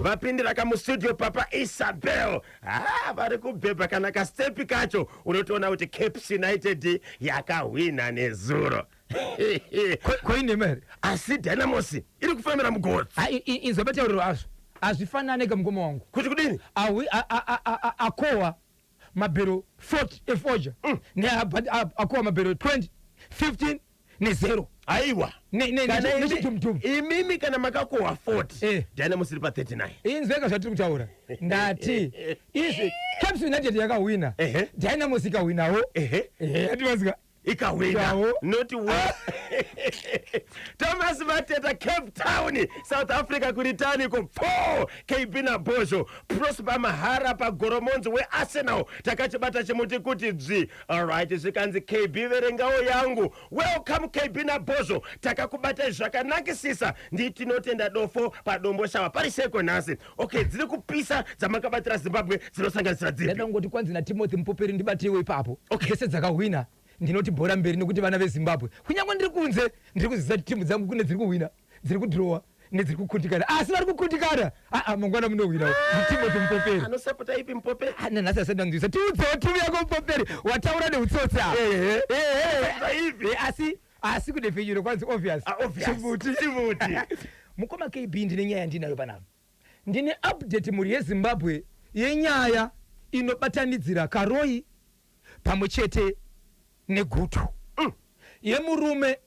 Vapindira kamustudio Papa Isabel. Ha, vari kubhebha kana kastepi kacho, unotoona kuti Caps United yakahwina nezuro. Koinema here? Asi Dynamos iri kufambira mugotsi. Ha, inzwa matauriro azvo, hazvifanane kamukoma wangu. Kuti kudini? Akohwa mabhero 40 efoja neakohwa mabhero 20, 15 nezero. Aiwa. Kana Nechidhumudhumu. Imimi kana makakohwa 40, Dynamos iri pa39. Inzweka zvatiri kutaura. Ndati izvi, Caps United yakahwina, Dynamos ikahwinawo. Ativazika. Ikahwina. Yawo. Not well. Thomas Mateta, Cape Town, South Africa, kuritani ko pfo KB naBozho Prosper Mahara pagoromonzi weArsenal, takachibata chimuti kuti dzvi. Alright, zvikanzi KB, verengawo yangu. Welcome KB naBozho, takakubatai zvakanakisisa. Nditinotenda dofo padombo shava pari seko nhasi. Okay, dziri kupisa dzamakabatira Zimbabwe dzinosanganisira dzipi? Ndada kungoti kwanzi naTimothy Mupoperi, ndibatiwe ipapo. Okay. Dzese dzakahwina ndinoti bhora mberi, nekuti vana veZimbabwe, kunyange ndiri kunze, ndiri kuzivisa kuti timu dzangu kune dziri kuhwina, dziri kudhirowa nedziri kukundikana. Asi vari kukundikana, aa, mangwana munohwinawo. NdiTimothy Mupoperi. Anosapota ipi Mupoperi? Ah, nanhasi asati anzwisa. Tiudzewo timu yako, Mupoperi. Wataura neutsotsi apa. Sapota ipi? Asi kudefenyuro kwanzi obvious. Ah, obvious. Chimuti. Chimuti. Mukoma KB, ndine nyaya yandinayo panapa. Ndine update, mhuri yeZimbabwe, yenyaya inobatanidzira Karoi pamwe chete neGutu, yemurume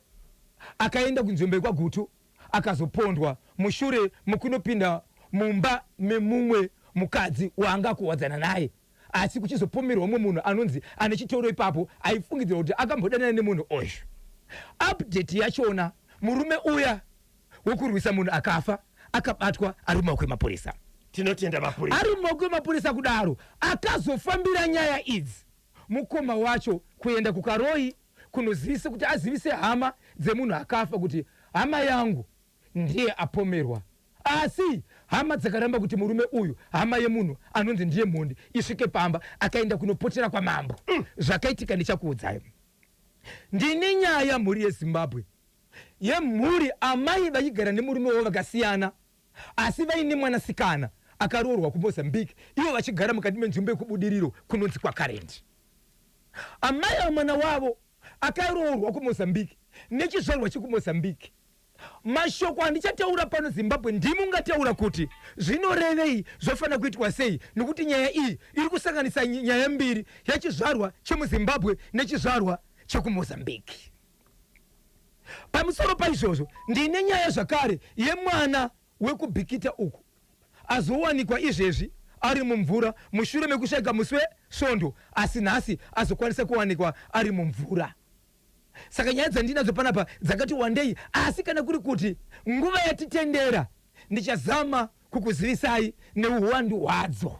akaenda kunzvimbo yekwaGutu akazopondwa mushure mekunopinda mumba memumwe mukadzi waanga akuwadzana naye, asi kuchizopomerwa mumwe munhu anonzi ane chitoro ipapo aifungidzirwa kuti akambodanana nemunhu uyu. Update yachona, murume uya wekurwisa munhu akafa akabatwa ari mumaoko emapurisa. Tinotenda mapurisa. Ari mumaoko emapurisa kudaro, akazofambira nyaya idzi mukoma wacho kuenda kuKaroi kunozivisa kuti azivise hama dzemunhu akafa kuti hama yangu ndiye apomerwa. Asi hama dzakaramba kuti murume uyu, hama yemunhu anonzi ndiye mhondi, isvike pamba. Akaenda kunopotera kwamambo. Zvakaitika ndichakuudzai. Ndine nyaya, mhuri yeZimbabwe, yemhuri, amai vaigara nemurume wavo vakasiyana, asi vaine mwanasikana akaroorwa kuMozambique, ivo vachigara mukati menzvimbo yekuBudiriro kunonzi kwaKarendi. Amai ava, mwana wavo akaroorwa kuMozambique nechizvarwa chekuMozambique. Mashoko andichataura pano, Zimbabwe, ndimi ungataura kuti zvinorevei, zvofanira kuitwa sei, nekuti nyaya iyi iri kusanganisa nyaya mbiri, yechizvarwa chemuZimbabwe nechizvarwa chekuMozambique. Pamusoro paizvozvo, ndine nyaya zvakare yemwana wekuBhikita uku azowanikwa izvezvi ari mumvura mushure mekushaika musi weSvondo, asi nhasi azokwanisa kuwanikwa ari mumvura. Saka nyaya dzandinadzo panapa dzakati wandei, asi kana kuri kuti nguva yatitendera, ndichazama kukuzivisai neuwandu hwadzo.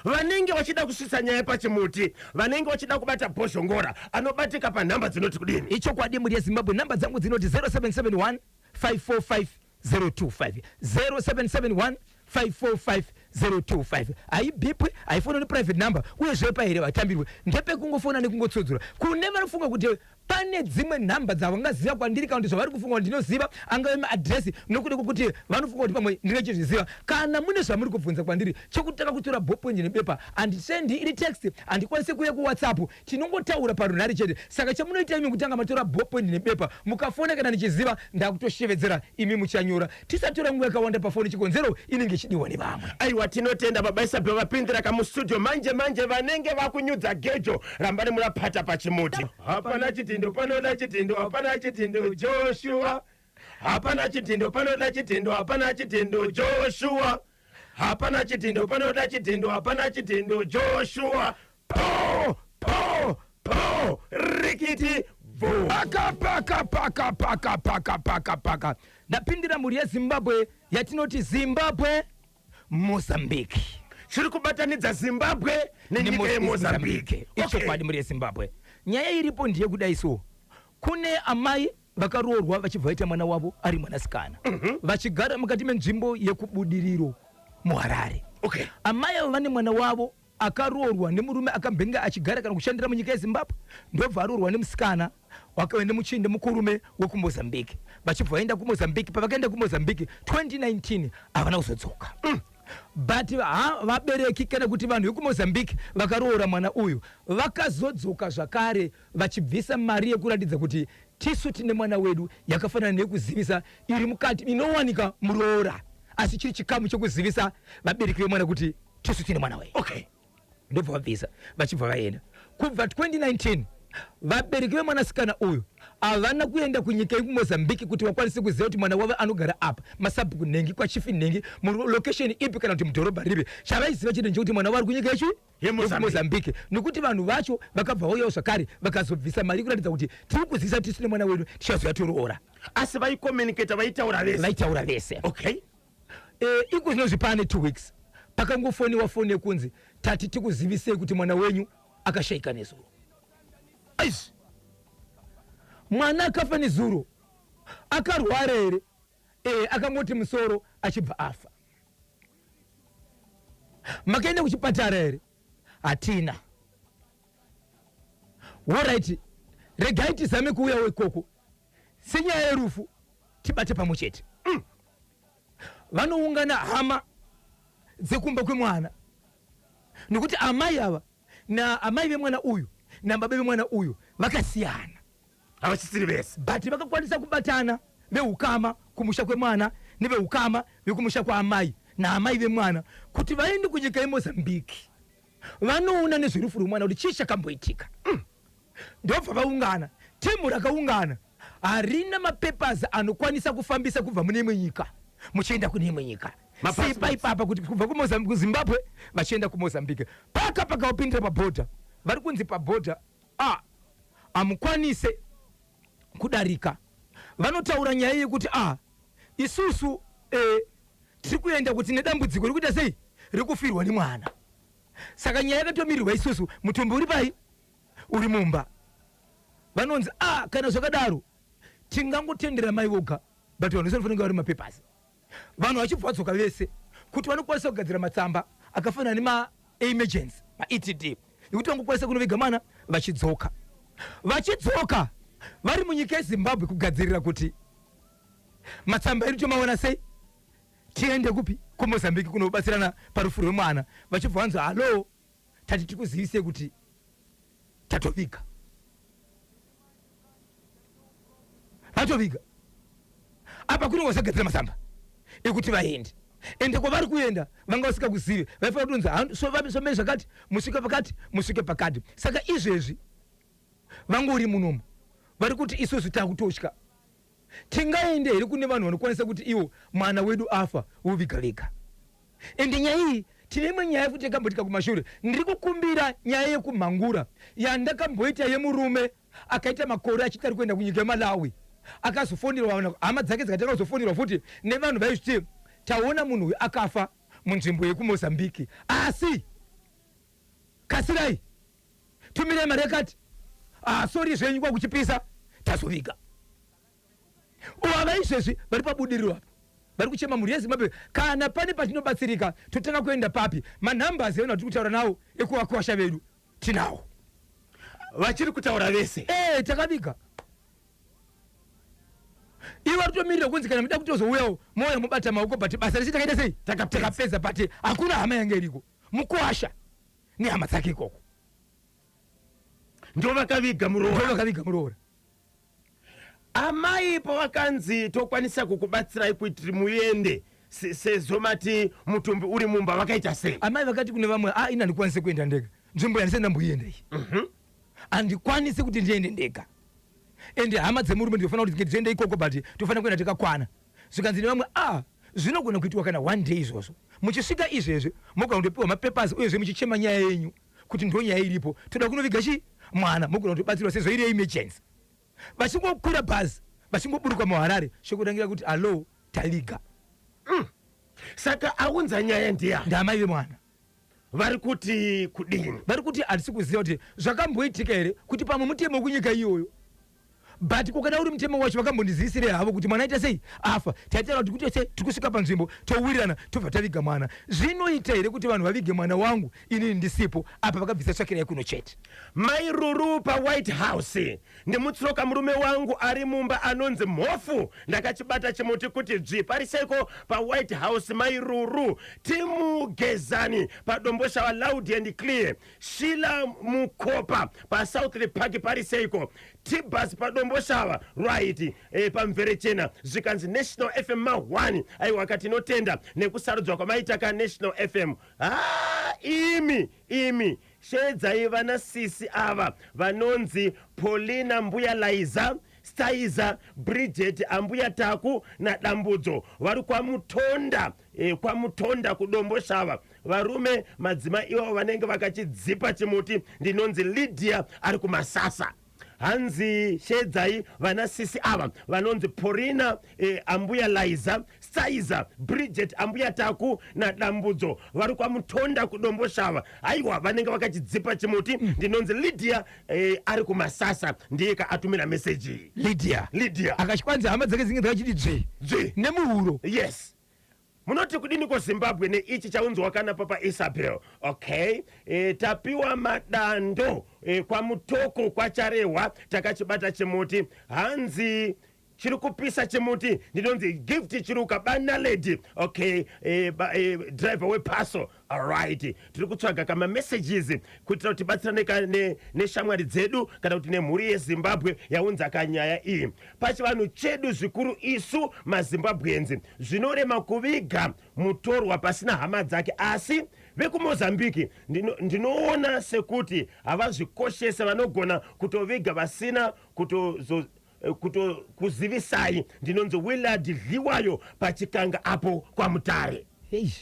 Vanenge vachida kusvitsa nyaya pachimuti, vanenge vachida kubata Bhozhongora, anobatika panhamba dzinoti kudini? Ichokwadi, mhuri yeZimbabwe, nhamba dzangu dzinoti 0771 545 025, 0771 545 025. Haibhipwi, haifonwi neprivate number, uyezve pahere vatambirwe ndepekungofona nekungotsodzora. Kune vanofunga kuti pane dzimwe nhamba dzavangaziva kwandiri, kana kuti zvavari kufunga kuti ndinoziva, angave maadhiresi, nokuda kwokuti vanofunga kuti pamwe ndingachizviziva, kana mune zvamuri kubvunza kwandiri, chekutanga kutora ballpoint nebepa. Handisendi iri text, handikwanisi kuuya kuWhatsApp, tinongotaura parunhare chete. Saka chamunoita imi kutanga matora ballpoint nebepa, mukafona, kana ndichiziva ndakutoshevedzera, imi muchanyora. Tisatora nguva yakawanda pafoni, chikonzero inenge ichidiwa nevamwe. Aiwa, tinotenda Baba Isabel vapindira kamustudio manje manje. Vanenge vakunyudza gejo, rambani murapata pachimuti. Hapana chitindo panoda chitindo, hapana chitindo Joshua, hapana chitindo panoda chitindo, hapana chitindo Joshua, hapana chitindo panoda chitindo, hapana chitindo Joshua. Po po po, rikiti bvu. Paka paka paka paka paka paka paka. Ndapindira, mhuri yeZimbabwe, yatinoti Zimbabwe Mozambique. Chiri kubatanidza Zimbabwe nenyika yeMozambique. Ichokwadi, mhuri yeZimbabwe, nyaya iripo ndeyekudai so: kune amai vakaroorwa vachibva vaita mwana wavo ari mwanasikana, vachigara mukati menzvimbo yekuBudiriro muHarare. Amai ava vane mwana wavo akaroorwa nemurume akambenge achigara kana kushandira munyika yeZimbabwe, ndobva aroorwa nemusikana wakave nemuchinde mukurume wekuMozambique, vachibva vaenda kuMozambique. Pavakaenda kuMozambique 2019, havana kuzodzoka. But vabereki kana kuti vanhu vekuMozambique vakaroora mwana uyu vakazodzoka zvakare vachibvisa mari yekuratidza kuti tisu tine mwana wedu, yakafanana neyekuzivisa iri mukati inowanika muroora, asi chiri chikamu chekuzivisa vabereki vemwana kuti tisu tine mwana wedu. Ndobva vabvisa vachibva vaenda. Kubva 2019 vabereki vemwanasikana uyu havana kuenda kunyika yekuMozambique kuti vakwanise kuziva kuti mwana wavo anogara apa masabhuku nhengi, kwachifi nhengi, mulocation ipi kana kuti mudhorobha ripi. Chavaiziva chete ndechekuti mwana wavo ari kunyika yechi yeMozambique, nekuti vanhu vacho vakabva vauyawo zvakare vakazobvisa mari kuratidza kuti tiri kuzivisa tisu nemwana wedu tichazoya toroora. Asi vaicommunicata, vaitaura vese? Vaitaura vese. Iko zvinozvi pane 2 weeks pakangofoniwa foni yekunzi tati tikuzivisei kuti mwana wenyu akashayika nezuro. Aish. Mwana akafa nezuro, akarwara here? Akangoti musoro achibva afa. Makaenda kuchipatara here? Hatina. Alright, regai tizame kuuyawo ikoko senyaya yerufu tibate pamwe chete. Vanoungana hama dzekumba kwemwana, nekuti amai ava naamai vemwana uyu nababa vemwana uyu vakasiyana, havachisiri vese, but vakakwanisa kubatana veukama kumusha kwemwana neveukama vekumusha kwaamai naamai vemwana kuti vaende kunyika yeMozambique vanoona nezverufu rwemwana kuti chii chakamboitika. Ndobva vaungana. Timu rakaungana harina mapapers anokwanisa kufambisa kubva mune imwe nyika muchienda kune imwe nyika, sipa ipapa kuti kubva kuZimbabwe vachienda kuMozambique. Paka pakavapindira pabhodha, vari kunzi pabhodha a hamukwanise kudarika. Vanotaura nyaya yekuti a isusu tiri kuenda kuti nedambudziko rikuita sei, rikufirwa nemwana, saka nyaya yakatomirirwa isusu, mutumbi uri pai, uri mumba. Vanonzi a kana zvakadaro tingangotendera mai voga, but vanhu vese vanofanira kunge vari mapapers. Vanhu vachibva vadzoka vese kuti vanokwanisa kugadzira matsamba akafanana nemaemergency, maETD, ekuti vangokwanisa kunoviga mwana vachidzoka. Vachidzoka vari munyika yeZimbabwe kugadzirira kuti matsamba edu tomaona sei, tiende kupi, kuMozambique kunobatsirana parufu rwemwana, vachibva vanzi hallo, tati tikuzivisei kuti tatoviga, vatoviga. Apa kune wasagadzira masamba ekuti vaende, ende kwavari kuenda vanga vasingakuzive. Vaifanira kutonzi somei zvakati, musvike pakati, musvike pakati. Saka izvezvi vangori munomu, vari kuti isusu takutotya, tingaende here kune vanhu vanokwanisa kuti iwo mwana wedu afa voviga vega? Ende nyaya iyi, tine imwe nyaya futi yakamboitika kumashure. Ndiri kukumbira nyaya yekumhangura yandakamboita yemurume akaita makore achiti ari kuenda kunyika yeMalawi, akazofonirwa, hama dzake dzikatanga kuzofonirwa futi nevanhu vaizviti taona munhu uyu akafa munzvimbo yekuMozambique, asi kasirai, tumirai mari yakati. Ah, sorry zvenyu, kwakuchipisa tazoviga. Ava izvezvi vari paBudiriro apa vari kuchema. Mhuri yeZimbabwe, kana pane patinobatsirika totanga kuenda papi? Manumbers evanhu vatiri kutaura nawo ekuvakwasha vedu tinawo. Vachiri kutaura vese? E, takaviga. Ivo vari kutomirira kunzi kana muda kutozouyawo mouya mobata maoko, but basa rese takaita sei? Takapedza. Takapedza, but hakuna hama yange iriko, mukwasha nehama dzake ikoko. Ndo vakaviga muroora? Ndo vakaviga muroora. Amai pavakanzi tokwanisa kukubatsirai kuti muende sezvo mati mutumbi uri mumba, vakaita sei? Amai vakati kune vamwe, a ini handikwanisi kuenda ndega, nzvimbo yandisati ndamboienda iyi, handikwanisi kuti ndiende ndega, ende hama dzemurume ndinofanira kuti tiende ikoko, but tofanira kuenda takakwana. Zvikanzi nevamwe, a zvinogona kuitwa kana one day izvozvo, muchisvika izvezvi mogona kundopiwa mapapers, uyezve muchichema nyaya yenyu kuti ndo nyaya iripo, toda kunoviga chi mwana, mogona kutobatsirwa sezvo iri emergency. Vachingokwira bhazi, vachingoburuka muHarare, shoko rangira kuti hallo, taviga. Saka aunza nyaya ndiani? Ndamai vemwana. Vari kuti kudini? Vari kuti hatisi kuziva kuti zvakamboitika here kuti pamwe mutemo wekunyika iyoyo. But kukada uri mutemo wacho, vakambondizivisire havo kuti mwana aita sei, afa. Taitaura kuti kuti sei tiri kusvika panzvimbo, towirirana, tobva taviga mwana. Zvinoita here kuti vanhu vavige mwana wangu inini ndisipo? Apa vakabvisa tsvakirai kuno chete. Mai Ruru paWhite House, ndimutsoka murume wangu ari mumba anonzi Mhofu. Ndakachibata chimuti kuti dzvi pariseiko paWhite House. Mai Ruru timugezani paDomboshava, loud and clear. Shila Mukopa paSouth Park, pariseiko Tibas paDomboshava, right pamverechena. Zvikanzi National FM ma1. Aiwa, katinotenda nekusarudzwa kwamaita kaNational FM. Ha, imi imi, shedzai vana sisi ava vanonzi Paulina, Mbuya Laiza, Staiza, Bridget, Ambuya Taku naDambudzo vari kwaMutonda, kwaMutonda kuDomboshava. Varume madzimai ivavo vanenge vakachidzipa chimuti. Ndinonzi Lydia ari kuMasasa. Hanzi shedzai vana sisi ava vanonzi Porina, Ambuya Liza, Saiza, Bridget, Ambuya Taku naDambudzo vari kwaMutonda kuDomboshava. Aiwa, vanenge vakachidzipa chimuti. Ndinonzi Lydia, ari kuMasasa. Ndiye kaatumira meseji iyi. Lydia. Lydia. Akachikwanza hama dzake dzinge dzakachiti dzvi. Dzvi. Nemuhuro. Yes. Munoti kudini kuZimbabwe neichi chaunzwa kana Papa Isabel? Okay, tapiwa madando, kwaMutoko kwacharehwa. Takachibata chimuti. Hanzi chiri kupisa chimuti. Ndinonzi Gift Chiruka Banaledi. Okay, driver wepaso. Alright, tiri kutsvaga kama messages kuitira kuti tibatsirane neshamwari dzedu kana kuti nemhuri yeZimbabwe yaunza kanyaya iyi. Pachivanhu chedu, zvikuru isu maZimbabweans, zvinorema kuviga mutorwa pasina hama dzake. Asi vekuMozambiki ndinoona sekuti havazvikoshese, vanogona kutoviga vasina kutozo kuto kuzivisai. Ndinonzi Willard Dliwayo pachikanga apo kwaMutare. Hei,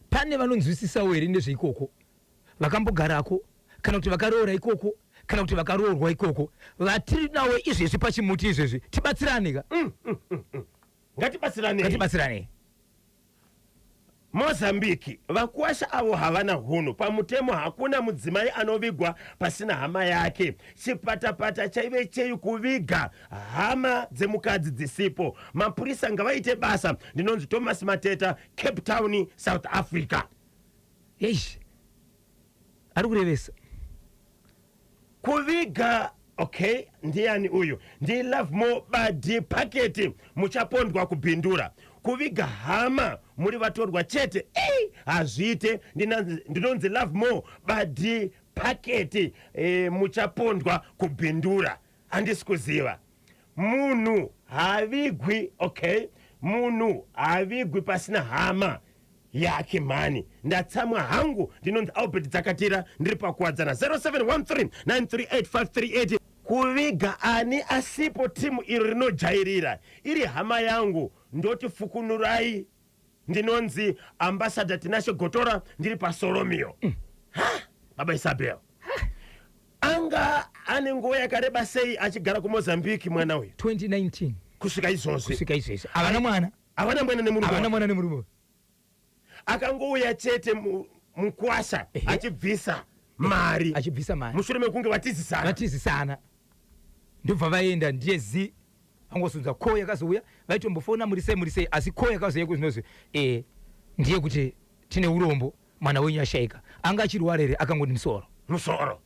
pane vanonzwisisawo here nezveikoko, vakambogarako kana kuti vakaroora ikoko kana kuti vakaroorwa ikoko, vatiri nawo izvezvi pachimuti izvezvi? Tibatsirane ka. Ngatibatsiranei. Ngatibatsiranei. Mozambiki vakuwasha avo havana hunhu. Pamutemo hakuna mudzimai anovigwa pasina hama yake. Chipatapata chaive chei kuviga hama dzemukadzi dzisipo? Mapurisa ngavaite basa. Ndinonzi Thomas Mateta, Cape Town, South Africa. Hei, ari kurevesa. Kuviga, okay, ndiani uyu? Ndilovemo Badi Paketi muchapondwa kubhindura. Kuviga hama muri vatorwa chete, ei, hazviite. Ndinonzi Lovemo Badi Paketi, muchapondwa kubhindura. Handisi kuziva. Munhu haavigwi, okay, munhu haavigwi pasina hama yake mhani. Ndatsamwa hangu. Ndinonzi Albert Dzakatira, ndiri paKuwadzana. 0713 938538. Kuviga ani asipo? Timu iro rinojairira. Iri hama yangu ndoti fukunurai. Ndinonzi Ambassador Tinashe Gotora, ndiri paSoromio. Ha, Baba Isabel, anga ane nguva yakareba sei achigara kuMozambique mwana uyu? 2019. Kusvika izvozvi? Kusvika izvezvi havana mwana. Havana mwana nemurume Havana wake. mwana nemurume. Akangouya chete mukwasha achibvisa mari. Achibvisa mari. Mushure mekunge vatizisana. Vatizisana, ndobva vaenda. Ndiye zi vangosudza ko yakazouya. Vaitombofona, "Muri sei, muri sei?" Asi ko yakazouya kuzvinozvi ndiye kuti tine urombo, mwana wenyu ashayika. Anga achirwara here? Akangoti musoro. Musoro.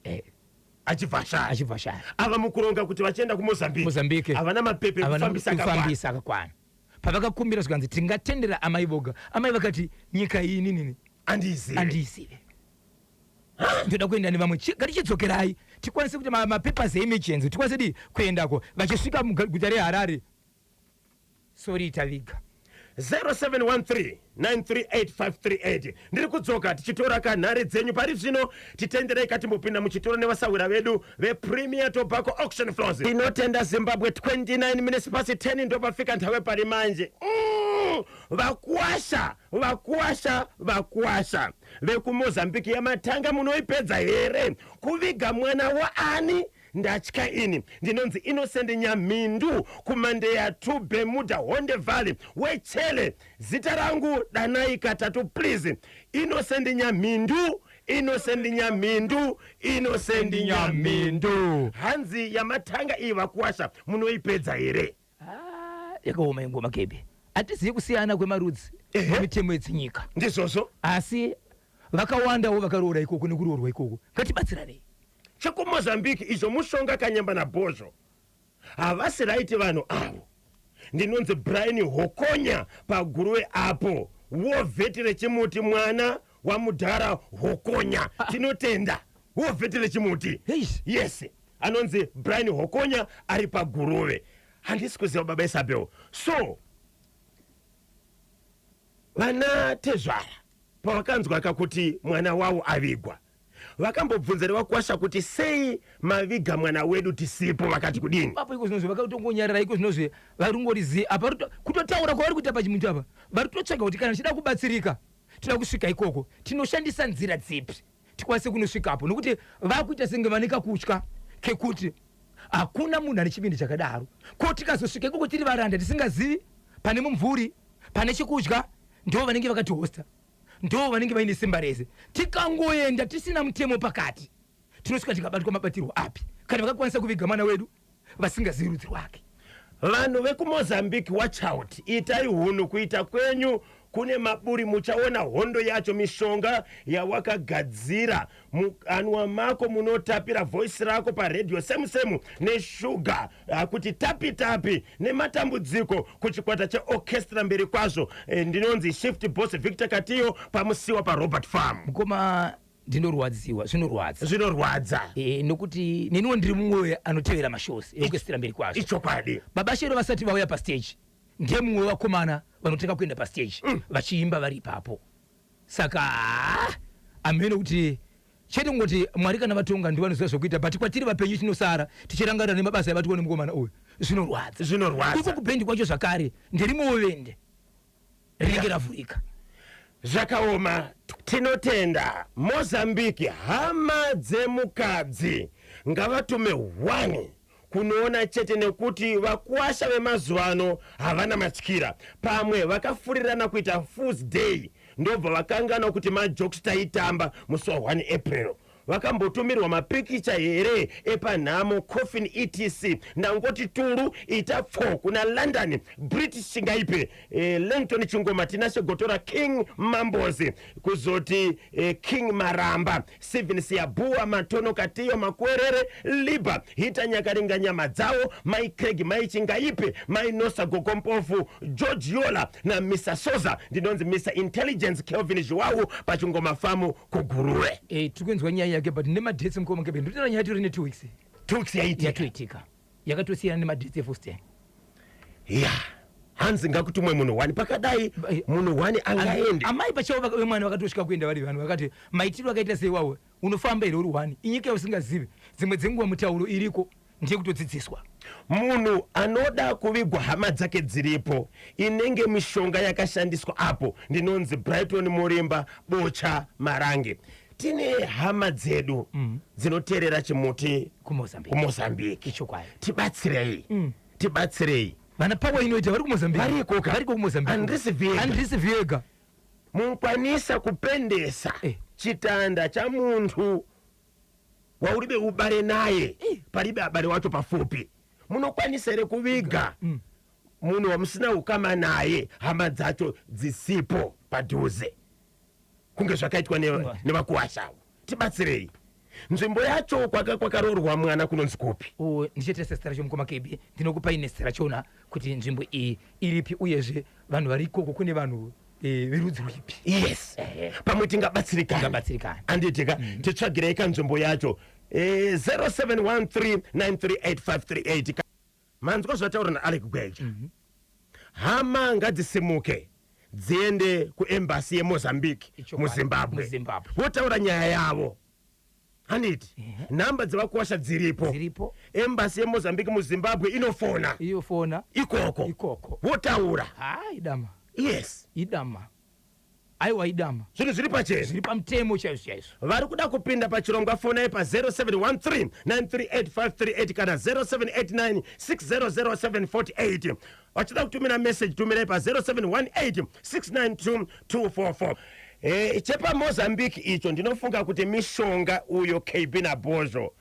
Achibva shaya. Achibva shaya. Ava mukuronga kuti vachienda kuMozambique. Mozambique. Havana mapepe Havana ekufambisa akakwana. kufambisa akakwana. Pavakakumbira zvikanzi tingatendera amai voga. Amai vakati nyika iyi ninini Andizive. Andizive, ndoda kuenda nevamwe. Ngatichidzokerai tikwanise kuti mapapers eemergency tikwanise di kuendako. Vachisvika muguta reHarare, sori, taviga. 0713 938538. Ndiri kudzoka tichitora kanhare dzenyu. Pari zvino titenderei katimbopinda muchitoro nevasahwira vedu vePremier Tobacco Auction Floors. Inotenda Zimbabwe, 29 minutes past 10 ndopafika nthawe pari manje. Vakuwasha, vakuwasha, vakuwasha vekuMozambiki yamatanga, munoipedza here kuviga mwana waani? Ndatya ini. Ndinonzi Innocent Nyamhindu kuMandeya 2, Bemuda, Honde Valley wechele. Zita rangu danai katatu please. Innocent Nyamhindu. Innocent Nyamhindu, Innocent Nyamhindu, hanzi yamatanga iyi vakuwasha munoipedza here? Ah, yakaoma ingoma kebe. Hatizivi kusiyana kwemarudzi nemitemo yedzinyika. Ndizvozvo. Asi vakawandawo vakaroora ikoko nekuroorwa ikoko, ngatibatsiranei. ChekuMozambique izvo mushonga kanyamba nabhozvo havasi right vanhu avo. Ndinonzi Brian Hokonya paGuruve apo, wovheti rechimuti, mwana wamudhara Hokonya. Tinotenda, wovheti rechimuti. Eish. Yes, anonzi Brian Hokonya ari paGuruve. Handisi kuziva, baba Isabel. So vana tezvara pavakanzwa kakuti mwana wavo avigwa, vakambobvunza revakwasha kuti sei maviga mwana wedu tisipo? Vakati kudini? Papo iko zvinozvi vakatongonyarara. Iko zvinozvi vari zi apa kutotaura kwavari kuita pachimuntu apa, vari kutotsvaga kuti kana tichida kubatsirika, toda kusvika ikoko, tinoshandisa nzira dzipi tikwanise kunosvikapo, nokuti vakuita senge vane kakutya kekuti hakuna munhu ane chivindi chakadaro. Ko tikazosvika ikoko tiri varanda, tisingazivi pane mumvuri, pane chekudya, ndo vanenge vakatihosta, ndo vanenge vaine simba rese. Tikangoenda tisina mutemo pakati, tinosvika tikabatwa mabatirwo api kana vakakwanisa kuviga mwana wedu vasingazivi rudzi rwake? Vanhu vekuMozambique, watch out, itai hunhu. Kuita kwenyu kune maburi, muchaona hondo yacho. Mishonga yawakagadzira mukanwa mako munotapira, voice rako paredhiyo semu semu neshuga, kuti tapi tapi nematambudziko kuchikwata cheorchestra mberi kwazvo. Ndinonzi Shift Boss Victor Katiyo pamusiwa paRobert Farm. Mukoma, ndinorwadziwa, zvinorwadza. Zvinorwadza. Nokuti neniwo ndiri mumwe anotevera mashows eorchestra mberi kwazvo. Ichokwadi. Baba Shero vasati vauya pastage, ndiye mumwe wevakomana vanotanga kuenda pastage vachiimba vari ipapo. Saka hamene kuti chete kungoti Mwari kana vatonga ndivo vanoziva zvokuita, but kwatiri vapenyu tinosara tichirangarira nemabasa abatwa nemukomana uyu. Zvinorwadza. Zvinorwadza. Iko kubhendi kwacho zvakare nderimwewo vende rinenge ravhurika. Zvakaoma. Tinotenda. Mozambique, hama dzemukadzi ngavatume 1 kunoona chete, nekuti vakuwasha vemazuva ano havana matyira. Pamwe vakafurirana kuita Fools Day, ndobva vakanganwa kuti majokes taitamba musi wa1 April. Vakambotumirwa mapikicha here epanhamo, coffin, etc? Ndangoti turu ita pfo kuna London British Chingaipe, Langton Chingoma, Tinashe Gotora, King Mambos, kuzoti King Maramba, Steven Siabua, Matono Katiyo, Makwerere Liba, Hita Nyakaringa, nyama dzavo, Mai Craig, Mai Chingaipe, Mai Nosa, Gogompofu, George Yola naMr Soza. Ndinonzi Mr Intelligence Kelvin Zhuwawu pachingoma famu kuGuruve. Tiri kunzwa nyaya yake, but nemadates, mukoma Kebe, ndinotaura nyaya tori ne2 weeks. 2 weeks yaitika. Yatoitika, yakatosiyana nemadates eFools Day. Ya, hanzi ngakutumwe munhu one pakadai. Munhu one angaende. Amai pachavo vemwana vakatosvika kuenda vari vanhu, vakati maitiro akaita seiwawo, unofamba here uri one inyika yausingazivi? Dzimwe dzenguva mutauro iriko ndeyekutodzidziswa. Munhu anoda kuvigwa hama dzake dziripo, inenge mishonga yakashandiswa apo. Ndinonzi Brighton Murimba Bocha Marange. Tine hama dzedu dzinoteerera chimuti kuMozambique. KuMozambique. Ichokwadi. Tibatsirei, tibatsirei. Vana pawa inoita vari kuMozambique. Variko ka? Variko kuMozambique. Andrisi Viega. Andrisi Viega. Mukwanisa kupendesa chitanda chamuntu wauribe ubare naye, paribe abare wacho pafupi? Munokwanisa here kuviga munhu wamusina ukama naye, hama dzacho dzisipo padhuze, kunge zvakaitwa nevakuwashawo? Tibatsirei, nzvimbo yacho kwakaroorwa mwana kunonzi kupi? O, ndichete zita racho, mukoma Kebi, ndinokupai nezita rachona kuti nzvimbo iyi iripi, uyezve vanhu vari ikoko kune vanhu verudzi rwipi. Yes, pamwe tingabatsirikana. Tingabatsirikana. Anditika titsvagirei kanzvimbo yacho. 0713938538. Manzwa zvataura naAlec Gweja. Hama ngadzisimuke dziende kuembassy yeMozambique Ichokwadi. muZimbabwe, MuZimbabwe. votaura nyaya yavo, handiti? Nhamba dzevakuwasha dziripo. Dziripo. Embassy yeMozambique muZimbabwe inofona iyo fona ikoko, ikoko, votaura. Ha, idama. Idama, aiwa, idama. Zvinhu zviri pachena. Zviri pamutemo chaizvo chaizvo. Vari kuda kupinda pachirongwa, fonai pa0713 938538 kana 0789 600748. Vachida kutumira message, tumirai pa0718 692 244. Chepamozambique icho ndinofunga kuti mishonga uyo KB naBhozho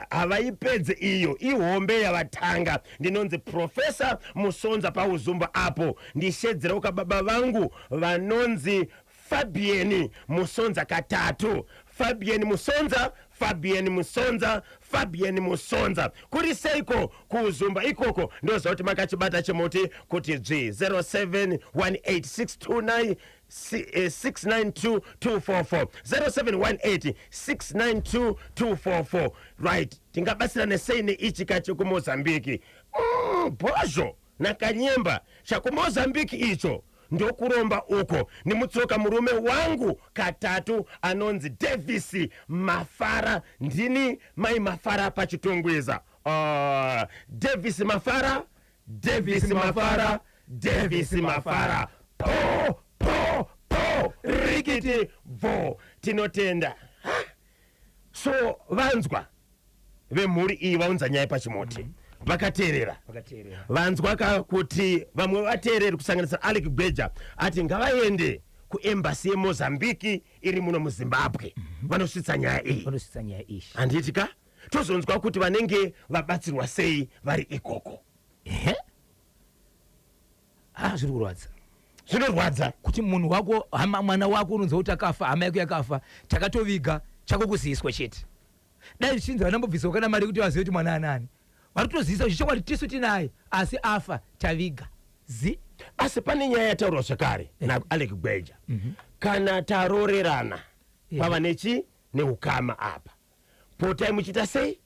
havaipedze iyo ihombe yavatanga. Ndinonzi Professor Musonza paUzumba apo. Ndishedzerawo kababa vangu vanonzi Fabian Musonza katatu. Fabian Musonza, Fabian Musonza, Fabian Musonza. Kuri seiko kuUzumba ikoko? Ndoziva kuti makachibata chimuti kuti dzvi. 0718 629 692 244, 0718 692 244. Right, tingabatsirane sei neichi kachekumozambiki? Bhozho nakanyemba, chakumozambiki icho ndokuromba uko. Nimutsoka murume wangu katatu anonzi Davis Mafara. Ndini Mai Mafara paChitungwiza. Davis Mafara, Davis Mafara, Davis Mafara, po po po, rikiti bvo. Tinotenda. Ha! So vanzwa vemhuri iyi vaunza nyaya pachimuti, vakateerera. Vakateerera. Vanzwa ka kuti vamwe vateereri, kusanganisira Alec Gweja, ati ngavaende kuembassy yeMozambiki iri muno muZimbabwe, vanosvitsa nyaya iyi. Vanosvitsa nyaya iyi. Handiti ka? Tozonzwa kuti vanenge vabatsirwa sei vari ikoko. Ehe, ah, zviri kurwadza. Zvinorwadza. Kuti munhu wako, hama, mwana wako unonzwa kuti akafa, hama yako yakafa, takatoviga, chako kuziyiswa chete. Dai zvichinzi vanambobviswa kana mari yekuti vazive kuti mwana anani, vari kutozivisa kuti chokwadi tisu tinaye, asi afa, taviga zi. Asi pane nyaya yataurwa zvakare naAlec Gweja: kana tarorerana, pava nechi neukama apa, potai muchiita sei?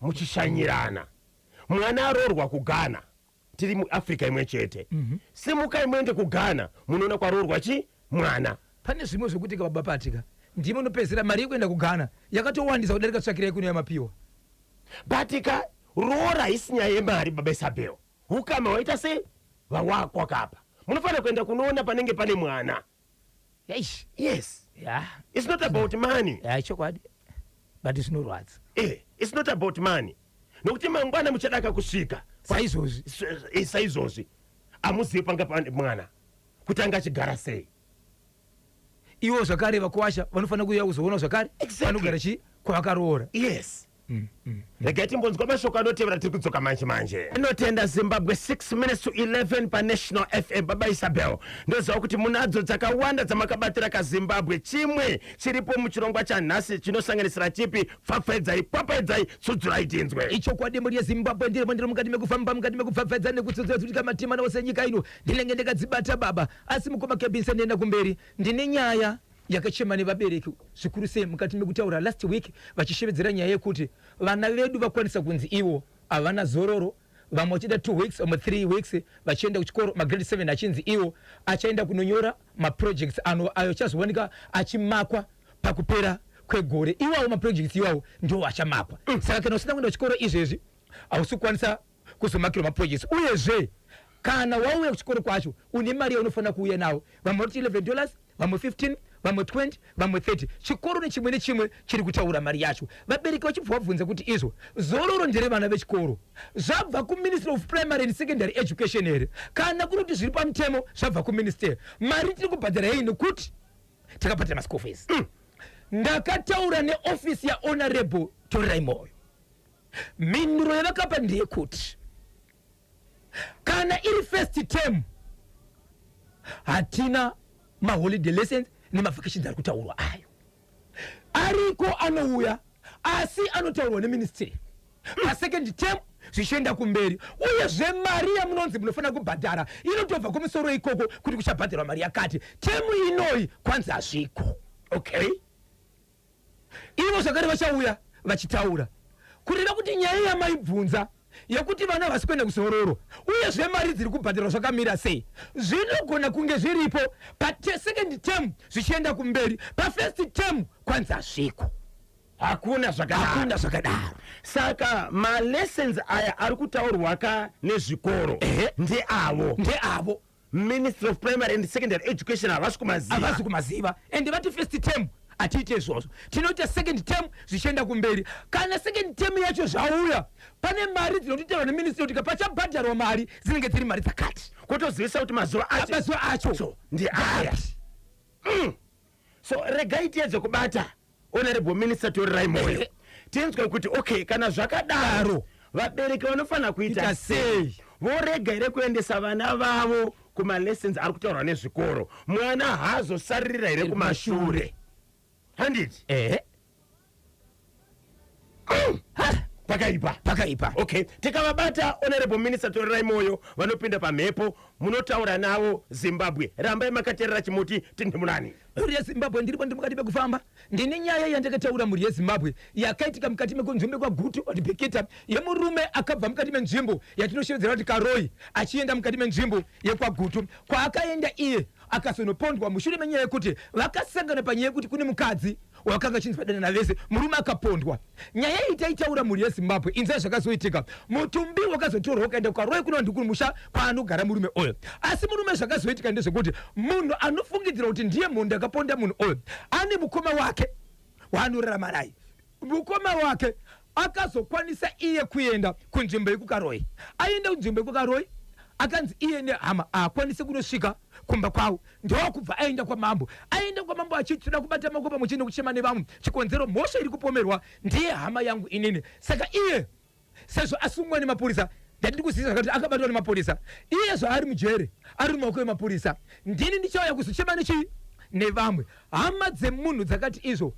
Muchishanyirana. Mwana aroorwa kuGhana, tiri muAfrica imwe chete, simukai muende kuGhana, munoona kwaroorwa chi mwana. Pane zvimwe zvekuti kababa patika ndimo unopedzisira mari yekuenda kuGhana yakatowandisa kudarika tsvakirai kuno yamapiwa. Batika roora haisi nyaya yemari, baba Isabel. Ukama waita sei vawakwa kapa, munofanira kuenda kunoona panenge pane mwana. Eish. Yes. Ya. It's not about money. Ya, chokwadi, but zvinorwadza. It's not about money, nokuti mangwana muchadaka kusvika saizvozvi. Saizvozvi hamuzivi panga pane mwana kuti anga achigara sei. Ivo zvakare vakuwasha vanofanira kuuya kuzoona zvakare vanogara chi kwavakaroora. Yes, regai timbonzwa mashoko anotevera, tiri kudzoka manje manje. Inotenda Zimbabwe, 6 minutes to 11 paNational FM. Baba Isabel, ndoziva kuti munadzo dzakawanda dzamakabatira kaZimbabwe. Chimwe chiripo muchirongwa chanhasi chinosanganisira chipi? Pfapfaidzai, papaidzai, tsudzurai tinzwe. Ichokwadi, mhuri yeZimbabwe, ndirimo ndiri mukati mekufamba, mukati mekupfapfaidza nekutsudzura kuti matima ose enyika ino ndinenge ndakadzibata baba. Asi mukoma Kebinsa, ndienda kumberi, ndine nyaya yakachema nevabereki zvikuru sei mukati mekutaura last week, vachishevedzera nyaya yekuti vana vedu vakwanisa kunzi ivo havana zororo, vamwe vachida 2 weeks, vamwe 3 weeks vachienda kuchikoro. Magrade 7 achinzi iwo achaenda kunonyora maprojects ano ayo achazowanika achimakwa pakupera kwegore. Iwawo maprojects iwawo ndo achamakwa. Saka kana usina kuenda kuchikoro izvezvi, hausi kukwanisa kuzomakirwa maprojects. Uyezve kana wauya kuchikoro kwacho, une mari yaunofanira kuuya nawo. Vamwe vari kuti $11, vamwe 15, vamwe 20, vamwe 30. Chikoro nechimwe nechimwe chiri kutaura mari yacho. Vabereki vachibva vabvunza kuti izvo zororo nderevana vechikoro, zvabva kuMinistry of Primary and Secondary Education here? Kana kuri kuti zviri pamutemo, zvabva kuministry, mari tiri kubhadhara yei nekuti takabhadhara maschool fees? Ndakataura neofisi yaHonorable Torerai Moyo. Mhinduro yavakapa ndeyekuti kana iri first term, hatina maholiday lessons nemavacations ari kutaurwa ayo. Ariko, anouya, asi anotaurwa neministry pasecond term zvichienda kumberi. Uyezve mari yamunonzi munofanira kubhadhara inotobva kumusoro ikoko, kuti kuchabhadharwa mari yakati temu inoyi, kwanzi hazviko. Ivo zvakare vachauya vachitaura kureva kuti nyaya yamaibvunza yekuti vana havasi kuenda kuzororo, uyezve mari dziri kubhadharwa zvakamira sei, zvinogona kunge zviripo pasecond term zvichienda kumberi. Pafirst term kwanzi hazviko. Hakuna zvakadaro. Hakuna zvakadaro. Saka malessons aya ari kutaurwa ka nezvikoro ndeavo? Ndeavo. Ministry of Primary and Secondary Education havasi kumaziva? Havasi kumaziva. Ende vati first term hatiite izvozvo, tinoita second term zvichienda kumberi. Kana second term yacho zvauya, pane mari dzinototaurwa neministry kuti pachabhadharwa mari dzinenge dziri mari dzakati. Kutozivisa kuti mazuva acho mazuva acho ndeaya. Regai tiedze kubata Honorable Minister Torerai Moyo, tinzwe kuti okay, kana zvakadaro vabereki vanofanira kuita Kuita sei? sei? Vorega here kuendesa vana vavo kumalessons ari kutaurwa nezvikoro? Mwana haazosaririra here kumashure? Handiti? Ehe. Pakaipa. Pakaipa. Okay, tikavabata Honorable Minister Torerai Moyo vanopinda pamhepo, munotaura navo. Zimbabwe, rambai makateerera Chimuti Tinhimunani. Mhuri yeZimbabwe, ndiripo, ndiri mukati mekufamba. Ndine nyaya yandakataura, mhuri yeZimbabwe, yakaitika mukati mekunzvimbo kwaGutu Bikita, yemurume akabva mukati menzvimbo yatinoshevedzera kuti Karoi achienda mukati menzvimbo yekwaGutu. Kwaakaenda iye akazonopondwa mushure menyaya yekuti vakasangana panyaya yekuti kune mukadzi wakanga achinzi vadanana vese, murume akapondwa. Nyaya iyi taitaura, mhuri yeZimbabwe. Inzai zvakazoitika. Mutumbi wakazotorwa ukaenda kuKaroi kuno ndikumusha kwaanogara murume uyu. Asi murume, zvakazoitika ndezvekuti munhu anofungidzira kuti ndiye mhondi akaponda munhu uyu ane mukoma wake waanorarama naye. Mukoma wake akazokwanisa iye kuenda kunzvimbo yekuKaroi. Aenda kunzvimbo yekuKaroi, akanzi iye nehama haakwanisi kunosvika kumba kwavo. Ndokubva aenda kwamambo. Aenda kwamambo achiti toda kubata maoko pamwe chete nekuchema nevamwe. Chikonzero, mhosva iri kupomerwa ndiye hama yangu inini. Saka iye sezvo asungwa nemapurisa, ndatiri kuzivisa zvakati akabatwa nemapurisa, iye zvaari mujere, ari mumaoko emapurisa, ndini ndichauya kuzochema nechii nevamwe. Hama dzemunhu dzakati izvo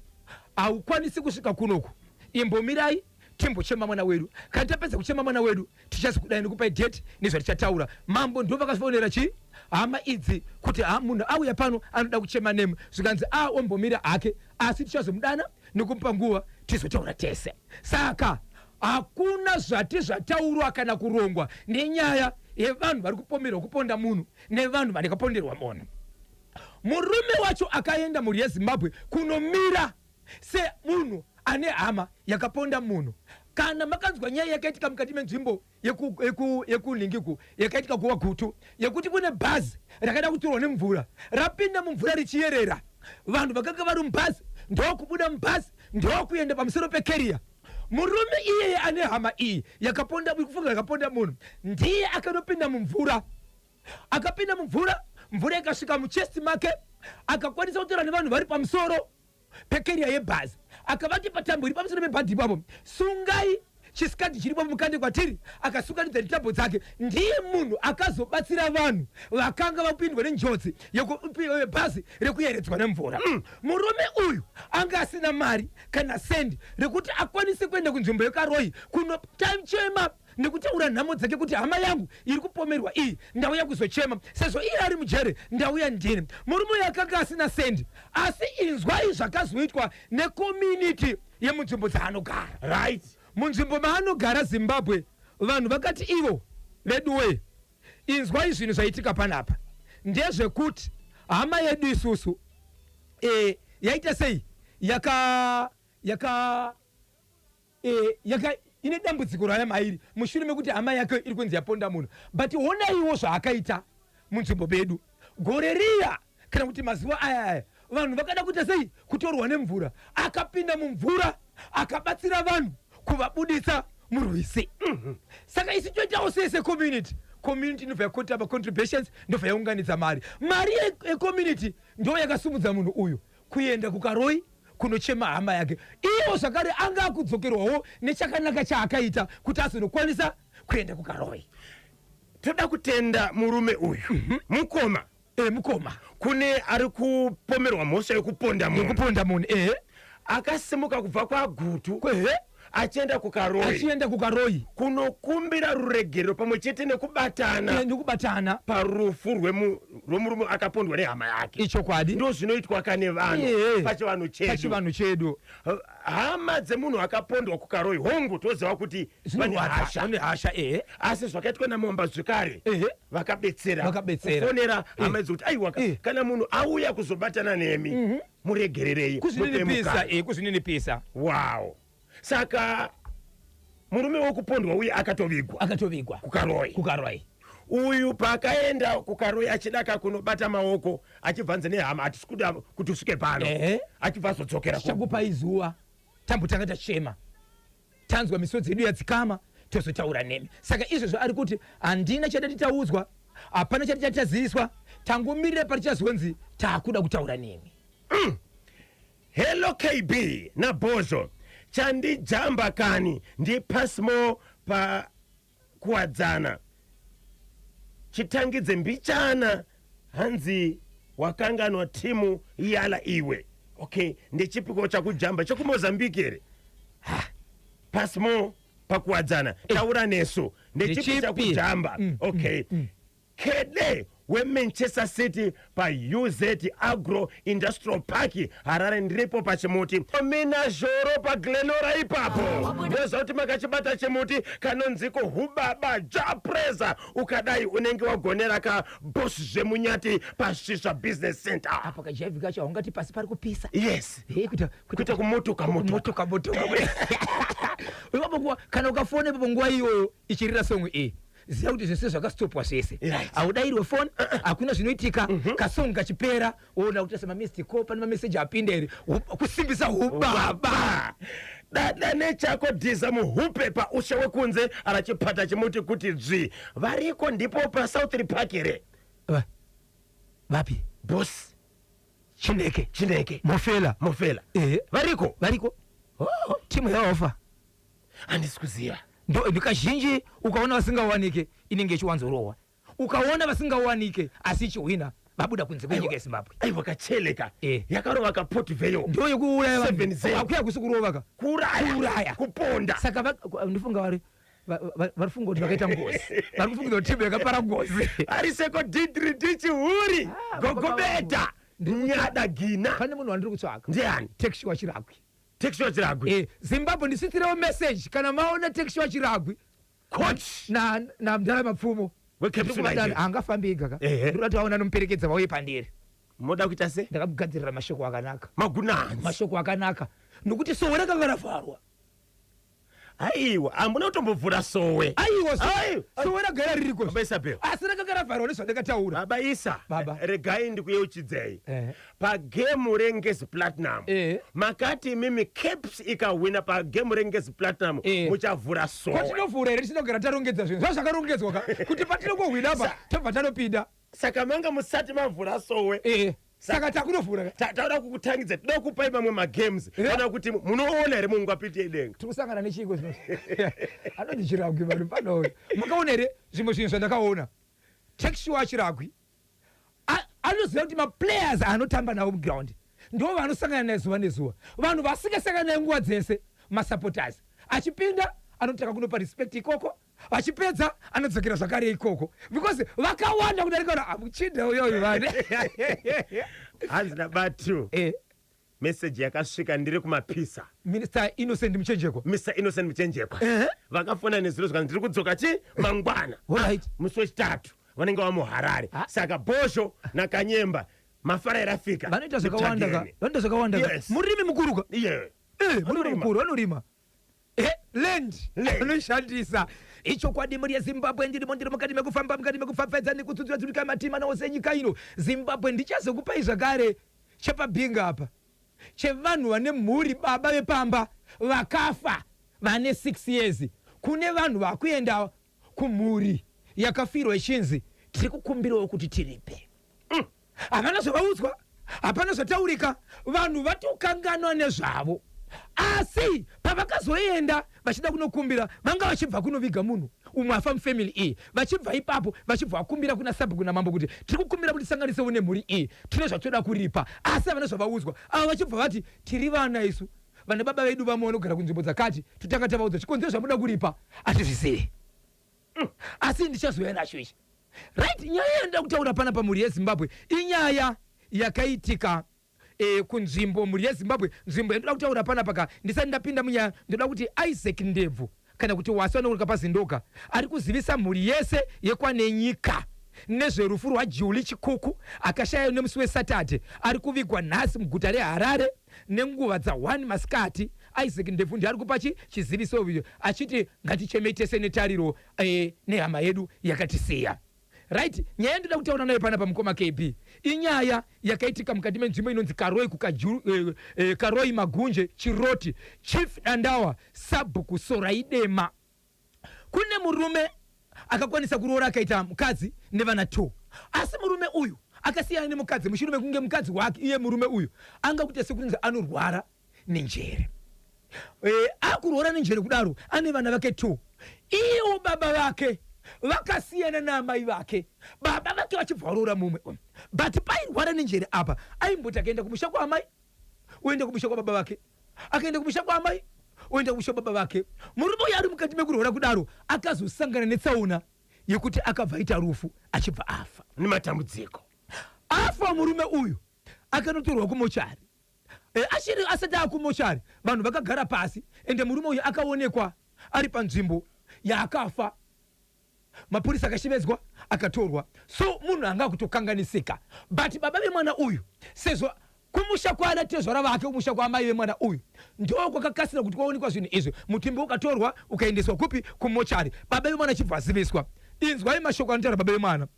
haukwanisi kusvika kunoku, imbomirai timbochema mwana wedu. Kana tapedza kuchema mwana wedu, tichazokudai nekupai date nezvatichataura. Mambo ndo vakafonera chii hama idzi kuti ha, munhu auya pano anoda kuchema nemi. Zvikanzi a ombomira hake, asi tichazomudana nekumupa nguva tizotaura tese. Saka hakuna zvati zvataurwa kana kurongwa nenyaya yevanhu vari kupomerwa kuponda munhu nevanhu vanekaponderwa munhu. Murume wacho akaenda, mhuri yeZimbabwe, kunomira semunhu ane hama yakaponda munhu. Kana makanzwa nyaya yakaitika mukati menzvimbo yekuningiku yakaitika kuwaGutu, yekuti kune bhazi rakada kutorwa nemvura, rapinda mumvura richiyerera, vanhu vakanga vari mubhazi ndokubuda mubhazi ndokuenda pamusoro pecarrier. Murume iyeye ane hama iyi yakaponda, kufunga yakaponda munhu, ndiye akanopinda mumvura. Akapinda mumvura, mvura ikasvika muchest make. Akakwanisa kutaura nevanhu vari pamusoro pecarrier yebhazi, akavati patambo iri pamusoro pebhadhi ipapo sungai chisikadhi chiripo mukande kwatiri. Akasunganidza netambo dzake. Ndiye munhu akazobatsira vanhu vakanga vapindwa nenjodzi yebhazi rekuyeredzwa nemvura. Murume uyu anga asina mari kana sendi rekuti akwanise kuenda kunzvimbo yeKaroi kunochema nekutaura nhamo dzake kuti hama yangu iri kupomerwa iyi, ndauya kuzochema sezvo iye ari mujere, ndauya ndini. Murume uyu akanga asina sendi, asi inzwai zvakazoitwa necommunity yemunzvimbo dzaanogara. Munzvimbo maanogara, Zimbabwe, vanhu vakati ivo veduwe, inzwai zvinhu zvaitika panapa ndezvekuti hama yedu isusu yaita sei, yaka ine dambudziko raya mairi mushure mekuti hama yake iri kunzi yaponda munhu. But honaiwo zvaakaita munzvimbo medu gore riya, kana kuti mazuva aya aya, vanhu vakada kuita sei, kutorwa nemvura. Akapinda mumvura akabatsira vanhu kuvabudisa murwizi. Saka isu toitawo sei secommunity? Community inobva yakuita macontributions, ndobva yaunganidza mari. Mari yecommunity ndo yakasumudza munhu uyu kuenda kuKaroi kunochema hama yake. Iwo zvakare anga akudzokerwawo nechakanaka chaakaita kuti azonokwanisa kuenda kuKaroi. Toda kutenda murume uyu, mukoma. Mukoma. Kune ari kupomerwa mhosva yekuponda munhu. Yekuponda munhu, ehe. Akasimuka kubva kwaGutu achienda kuKaroi, achienda kuKaroi kunokumbira ruregerero pamwe chete nekubatana nekubatana parufu rwemurume akapondwa nehama yake. Ichokwadi. Ndo zvinoitwa kane vanhu pachivanhu chedu. Pachivanhu chedu. Hama dzemunhu akapondwa kuKaroi, hongu, toziva kuti vane zvinorwadza. hasha. Vane hasha, ehe. Asi zvakaitwa namomba zvekare, vakabetsera, Vakabetsera. kufonera hama idzi kuti aiwa, kana munhu auya kuzobatana nemi, muregererei, mupe kuzvininipisa mukana. Kuzvininipisa. Wow, saka murume wekupondwa uye akatovigwa Akatovigwa kuKaroi. KuKaroi. Uyu paakaenda kuKaroi achidaka kunobata maoko, achibvanze nehama, hatisi kuda kuti usvike pano, achibva azodzokera Tichakupai zuva, tambotanga tachema, tanzwa misodzi yedu yadzikama, tozotaura nemi. Saka izvozvo ari kuti handina chati taudzwa, hapana chati chati taziviswa, tangomirira patichazonzi taakuda kutaura nemi. Hello KB naBhozho, chandijamba kani ndiPasmo pa Kuwadzana, chitangidze mbichana, hanzi wakanganwa timu yala iwe. Okay, ndechipiko chakujamba chekuMozambique here? Pasmo paKuwadzana, taura nesu, ndechipi Ndechipi? chakujamba? Okay, kede weManchester City paUZ Agro Industrial Park, Harare, ndiripo pachimuti mina zhoro paGlenora ipapo. Ndoziva kuti makachibata chimuti kanonziko hubaba japreza. Ukadai unenge wagonera ka boss zvemunyati paSvisva Business Center. Apa kajaivhi kacho haungati pasi pari kupisa. Yes. Hey, kuita kuita kumotoka motoka. Motoka motoka. Ipapo nguva kana ukafona ipapo nguva iyoyo ichirira song iyi, ziva kuti zvese zvakastopwa zvese. Haudayirwe foni, hakuna zvinoitika. Kasong kachipera, woona kuti semamissed call, pane mameseji apinda here. Kusimbisa hubaba. Baba dada nechako dhiza muhupe paushe wekunze arachipata chimuti kuti dzvi variko ndipo paSouth Park here? Vapi? Boss. Chineke. Chineke. Mofela. Mofela. Ehe. Variko. Variko. Oh, timu yaofa. Handisi kuziva. Ndo kazhinji ukaona vasingawanike inenge ichiwanzorohwa. Ukaona vasingawanike asi ichihwina, vabuda kunze kwenyika yeZimbabwe. Aiwa, kacheleka. Eh. Yakarova kaPort Vale. Ndo yekuuraya vanhu. 7-0. Akuya kusi kurova ka. Kuuraya. Kuuraya. Kuponda. Saka ndifunga vari vari funga kuti vakaita ngozi, vari kufunga kuti timu yakapara ngozi. Ariseko d3 dichihuri. Ah, baba. Gogobeta nyada gina. Pane munhu wandiri kutsvaka. Ndiani? Tekshi Chiragwi. Tekshi Chiragwi. Zimbabwe, ndisitirewo message kana maona Tekshi Chiragwi coach na mdala Mapfumo. weCaps United. Haangafambi ega ka. Ehe. Ndinoda kuti vaona nomuperekedza vauye pandiri. Moda kuita se Ndakamugadzirira mashoko akanaka. Magunanzi. Mashoko akanaka, nokuti sowe rakanga ravharwa. Aiwa, hamuna kutombovhura sowe. Aiwa. Aiwa. Sowe ragara ririko. Baba Isabel. Asi rakanga ravharwa nezvandakataura. Baba Isa. Baba. Regai ndikuyeuchidzei pagemu reNgezi Platinum. Makati imimi Caps ikahwina pagemu reNgezi Platinum, muchavhura sowe. Kwatinovhura here tisinogara tarongedza zvinhu zvakarongedzwa ka, kuti patinongohwina apa tobva tanopinda. Saka manga musati mavhura sowe. Saka takunovhura ka. Tauda kukutangidza, toda kukupai mamwe magames kana kuti munoona here mungwapiti yedenga. Tiri kusangana nechiko zvino anonzi Chiragwi. Vanhu pano makaona here zvimwe zvinhu zvandakaona? Tekshi Chiragwi anoziva kuti maplayers anotamba navo muground ndo vanosangana naye zuva nezuva. Vanhu vasingasangana naye nguva dzese masupporters. Achipinda anotanga kunopa respect ikoko, vachipedza anodzokera zvakare ikoko, because vakawanda kudarika vanhu amuchinda uyoyu vane. Hanzi nabatu meseji yakasvika ndiri kumapisa. Minister Innocent Muchenjekwa. Mr Innocent Muchenjekwa vakafona nezuro zvikanzi ndiri kudzoka chi mangwana. Musi wechitatu vanenge vamuHarare. Ah. Saka Bhozho naKanyemba mafara erafika. Vanoita zvakawanda ka, vanoita zvakawanda ka. Murimi mukuru ka. Murimi Vanorima. mukuru, vanorima. Land. Land. Anoshandisa ichokwadi. Mhuri yeZimbabwe, ndirimo, ndiri mukati mekufamba, mukati mekupfapfaidza nekutsudzura dzurika matima naose enyika ino Zimbabwe. Ndichazokupai zvakare chepabhinga apa chevanhu vane mhuri, baba vepamba vakafa vane 6 years. Kune vanhu vakuenda kumhuri yakafirwa ichinzi tiri kukumbirawo kuti tiripe. Havana zvavaudzwa, hapana zvataurika, vanhu vatokanganwa nezvavo. Asi pavakazoenda vachida kunokumbira, vanga vachibva kunoviga munhu umwe afa mufamily iyi. Vachibva ipapo vachibva vakumbira kuna sabhuku namambo kuti tiri kukumbira kuti tisanganisewo nemhuri iyi, tine zvatoda kuripa. Asi havana zvavaudzwa. Ava vachibva vati tiri vana isu, vana baba vedu vamwe vanogara kunzvimbo dzakati, totanga tavaudza chikonzero zvamuda kuripa hatizvisei. Asi ndichazouya nacho ichi. Right, nyaya yandoda kutaura pana pamhuri yeZimbabwe inyaya yakaitika kunzvimbo. Mhuri yeZimbabwe, nzvimbo yandoda kutaura panapa ka, ndisati ndapinda munyaya, ndoda kuti Isaac Ndebvu, kana kuti Wasi vanooneka paZindoga, ari kuzivisa mhuri yese yekwanenyika nezverufu rwaJuli Chikuku akashaya nemusi weSaturday, ari kuvigwa nhasi muguta reHarare nenguva dza1 masikati. Isaac Ndebvu ndiye ari kupa chiziviso icho, achiti ngatichemei tese netariro nehama yedu yakatisiya. Right, nyaya yandoda kutaura nayo pana pamukoma KB inyaya yakaitika mukati menzvimbo inonzi Karoi kukajuru, Karoi Magunje Chiroti, Chief Dandawa, Sabhuku Soraidema. Kune murume akakwanisa kuroora, akaita mukadzi nevana 2. Asi murume uyu Akasiyana nemukadzi mushure mekunge mukadzi wake iye murume uyu anga kuita sekunzi anorwara nenjere. Akurwara nenjere kudaro, ane vana vake 2. Iyewo baba vake vakasiyana naamai vake, baba vake vachibva varoora mumwe, but pairwara nenjere apa aimboti akaenda kumusha kwaamai oenda kumusha kwababa vake, akaenda kumusha kwaamai oenda kumusha kwababa vake. Murume uyu ari mukati mekurwara kudaro akazosangana netsaona yekuti akabva aita rufu achibva afa. Nematambudziko. Afa murume uyu akanotorwa kumochari. Achiri asati akumochari, vanhu vakagara pasi, ende murume uyu akaonekwa ari panzvimbo yaakafa. Mapurisa akashevedzwa akatorwa. So munhu anga akutokanganisika, but baba vemwana uyu, sezvo kumusha kwana tezvara vake, kumusha kwaamai vemwana uyu ndo kwakakasira kuti kwaonekwa zvinhu izvi, mutumbi ukatorwa ukaendeswa kupi? Kumochari. Baba vemwana achibva aziviswa. Inzwai mashoko anotaura baba vemwana.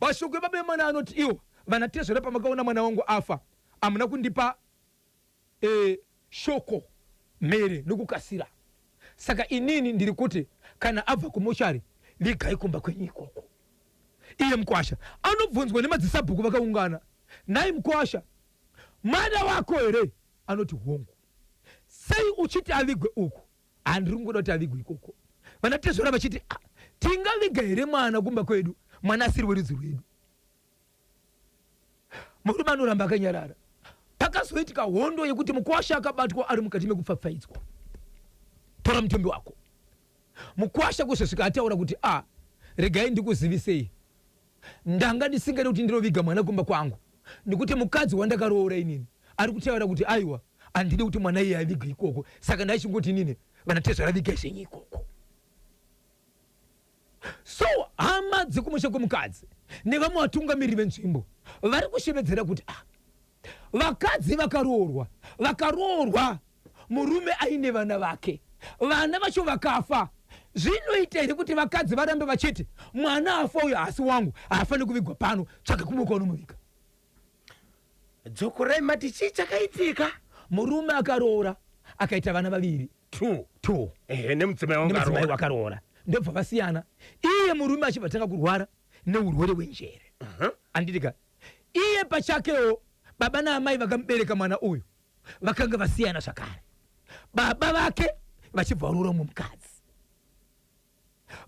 Mashoko ebaba vemwana anoti, iwo vana tezvara, pamakaona mwana wangu afa hamuna kundipa shoko mhere nokukasira. Saka inini ndiri kuti kana abva kumochari, vigai kumba kwenyu ikoko. Iye mukwasha anobvunzwa nemadzisabhuku vakaungana, nhai mukwasha, mwana wako here? Anoti hongu. Sei uchiti avigwe uku? Handiri kungoda kuti avigwe ikoko. Vana tezvara vachiti, ah, tingaviga here mwana kumba kwedu, mwana asiri werudzi rwedu? Murume anoramba akanyarara. Pakazoitika hondo yekuti mukwasha akabatwa ari mukati mekupfapfaidzwa, tora mutumbi wako. Mukwasha kuzosvika ataura kuti, a, regai ndikuzivisei, ndanga ndisingadi kuti ndinoviga mwana kumba kwangu nekuti mukadzi wandakaroora inini ari kutaura kuti aiwa, handidi kuti mwana iye avigwe ikoko. Saka ndaichingoti inini, vana tezvara, vigai zvenyu ikoko. So hama dzekumusha kwemukadzi nevamwe vatungamiriri venzvimbo vari kushevedzera kuti, ah, vakadzi vakaroorwa, vakaroorwa murume aine vana vake, vana vacho vakafa, zvinoita here kuti vakadzi varambe vachiti mwana afa uyo haasi wangu, haafaniri kuvigwa pano, tsvaga kumwe kwaunomuviga? Dzokorai, mati chii chakaitika? Murume akaroora akaita vana vaviri. Two. Two. Ehe, nemudzimai wangu. Nemudzimai aroora. Wakaroora, ndobva vasiyana. Iye murume achibva tanga kurwara neurwere hwenjere, handitika? Iye pachakewo baba naamai vakamubereka mwana uyu vakanga vasiyana zvakare, baba vake vachibva varoora mumwe mukadzi.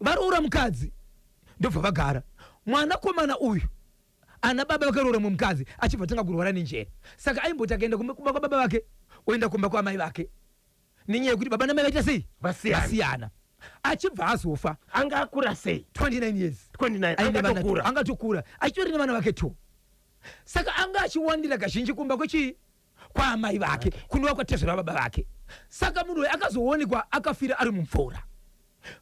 Varoora mukadzi ndobva vagara. Mwanakomana uyu ana baba vakaroora mumwe mukadzi achibva tanga kurwara nenjere. Saka aimboti akaenda kumba kwababa vake oenda kumba kwaamai vake, nenyaya yekuti baba namai vaita sei? Vasiyana. Vasiyana. Achibva azofa. Anga akura sei? 29 years. 29. Aine vana. Angatokura. Angatokura, achitori nevana vake two. Saka anga achiwandira kazhinji kumba kwechii? Kwaamai vake, kunova kwatezvera baba vake. Saka munhu uyu akazoonekwa akafira ari mumvura,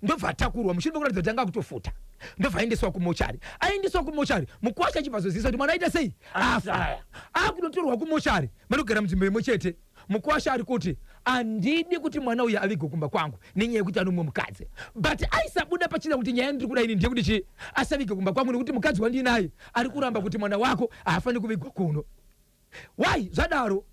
ndobva atakurwa mushure mekuratidza kuti anga akutofuta, ndobva aendeswa kumochari. Aendeswa kumochari, mukwasha achibva azozivisa kuti mwana aita sei? Afa. Ashaya. Akunotorwa kumochari, vanogara munzvimbo imwe chete. Mukwasha ari kuti handidi kuti mwana uyu avigwe kumba kwangu nenyaya yekuti anomwe mukadzi, but aisabuda pachina kuti nyaya ndiri kuda ini ndeyekuti chii? Asavige kumba kwangu nekuti mukadzi wandinaye ari kuramba kuti mwana wako haafaniri kuvigwa kuno. Why zvadaro?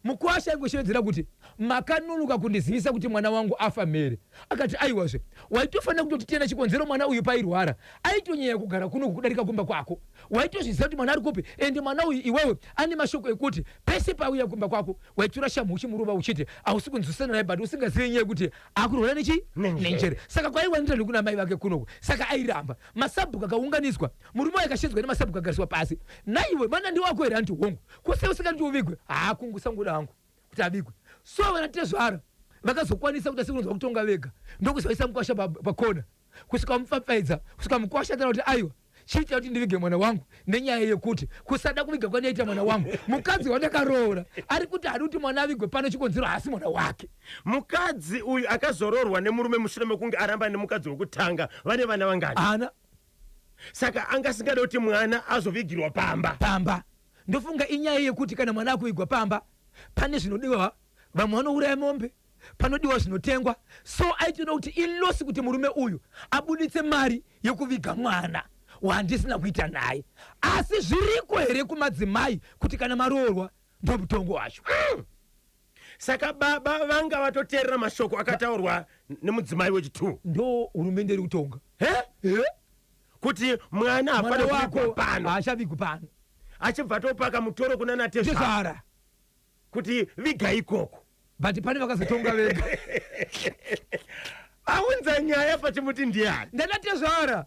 Mukwasha aingoshevedzera kuti makanunuka kundizivisa kuti mwana wangu afa mhere. Akati aiwazve, waitofanira kutotitenda chikonzero mwana uyu pairwara aitonyanya kugara kunoku kudarika kumba kwako. Waitozviziva kuti mwana ari kupi, ende mwana uyu iwewe ane mashoko ekuti pese pauya kumba kwako waitora shamhu uchimurova uchiti hausi kunzwisana naye, but usingazivi nyaya yekuti akurwara nechi? Nenjere. Nenjere. Saka kwaiwanira nekuna mai vake kunoku, saka airamba. Masabhuku akaunganiswa, murume uyu akashedzwa nemasabhuku, agariswa pasi. Naiwe, mwana ndiwako here? Anti hongu. Kose usingati uvigwe? Haakungusangoda hangu kuti avigwe. So vana tezvara vakazokwanisa kuti asikunonzwa kutonga vega, ndokuzoisa mukwasha pakona kusvika mupfapfaidza, kusvika mukwasha ataura kuti aiwa, chiita kuti ndivige mwana wangu nenyaya yekuti kusada kuviga kwandaita mwana wangu, mukadzi wandakaroora ari kuti hadi kuti mwana avigwe pano, chikonzero haasi mwana wake. Mukadzi uyu akazoroorwa nemurume mushure mekunge aramba nemukadzi wekutanga, vane vana vangani? Ana. Saka anga asingade kuti mwana azovigirwa pamba. Pamba. Ndofunga inyaya yekuti kana mwana akuvigwa pamba pane zvinodiwa, vamwe vanouraya mombe, panodiwa zvinotengwa. So aitoona kuti iloss kuti murume uyu abuditse mari yekuviga mwana wandisina kuita naye. Asi zviriko here kumadzimai kuti kana maroorwa ndomutongo wacho? Saka baba vanga vatoteerera mashoko akataurwa nemudzimai wechi2. Ndo hurumende iri kutonga. He? Eh? Kuti mwana mwana hafane kuvigwa wako pano. Haachavigwi pano. Achibva atopaka mutoro kuna natezvara Tezvara. Kuti viga ikoko. But pane vakazotonga vega. Aunza nyaya pachimuti ndiani? Ndanatezvara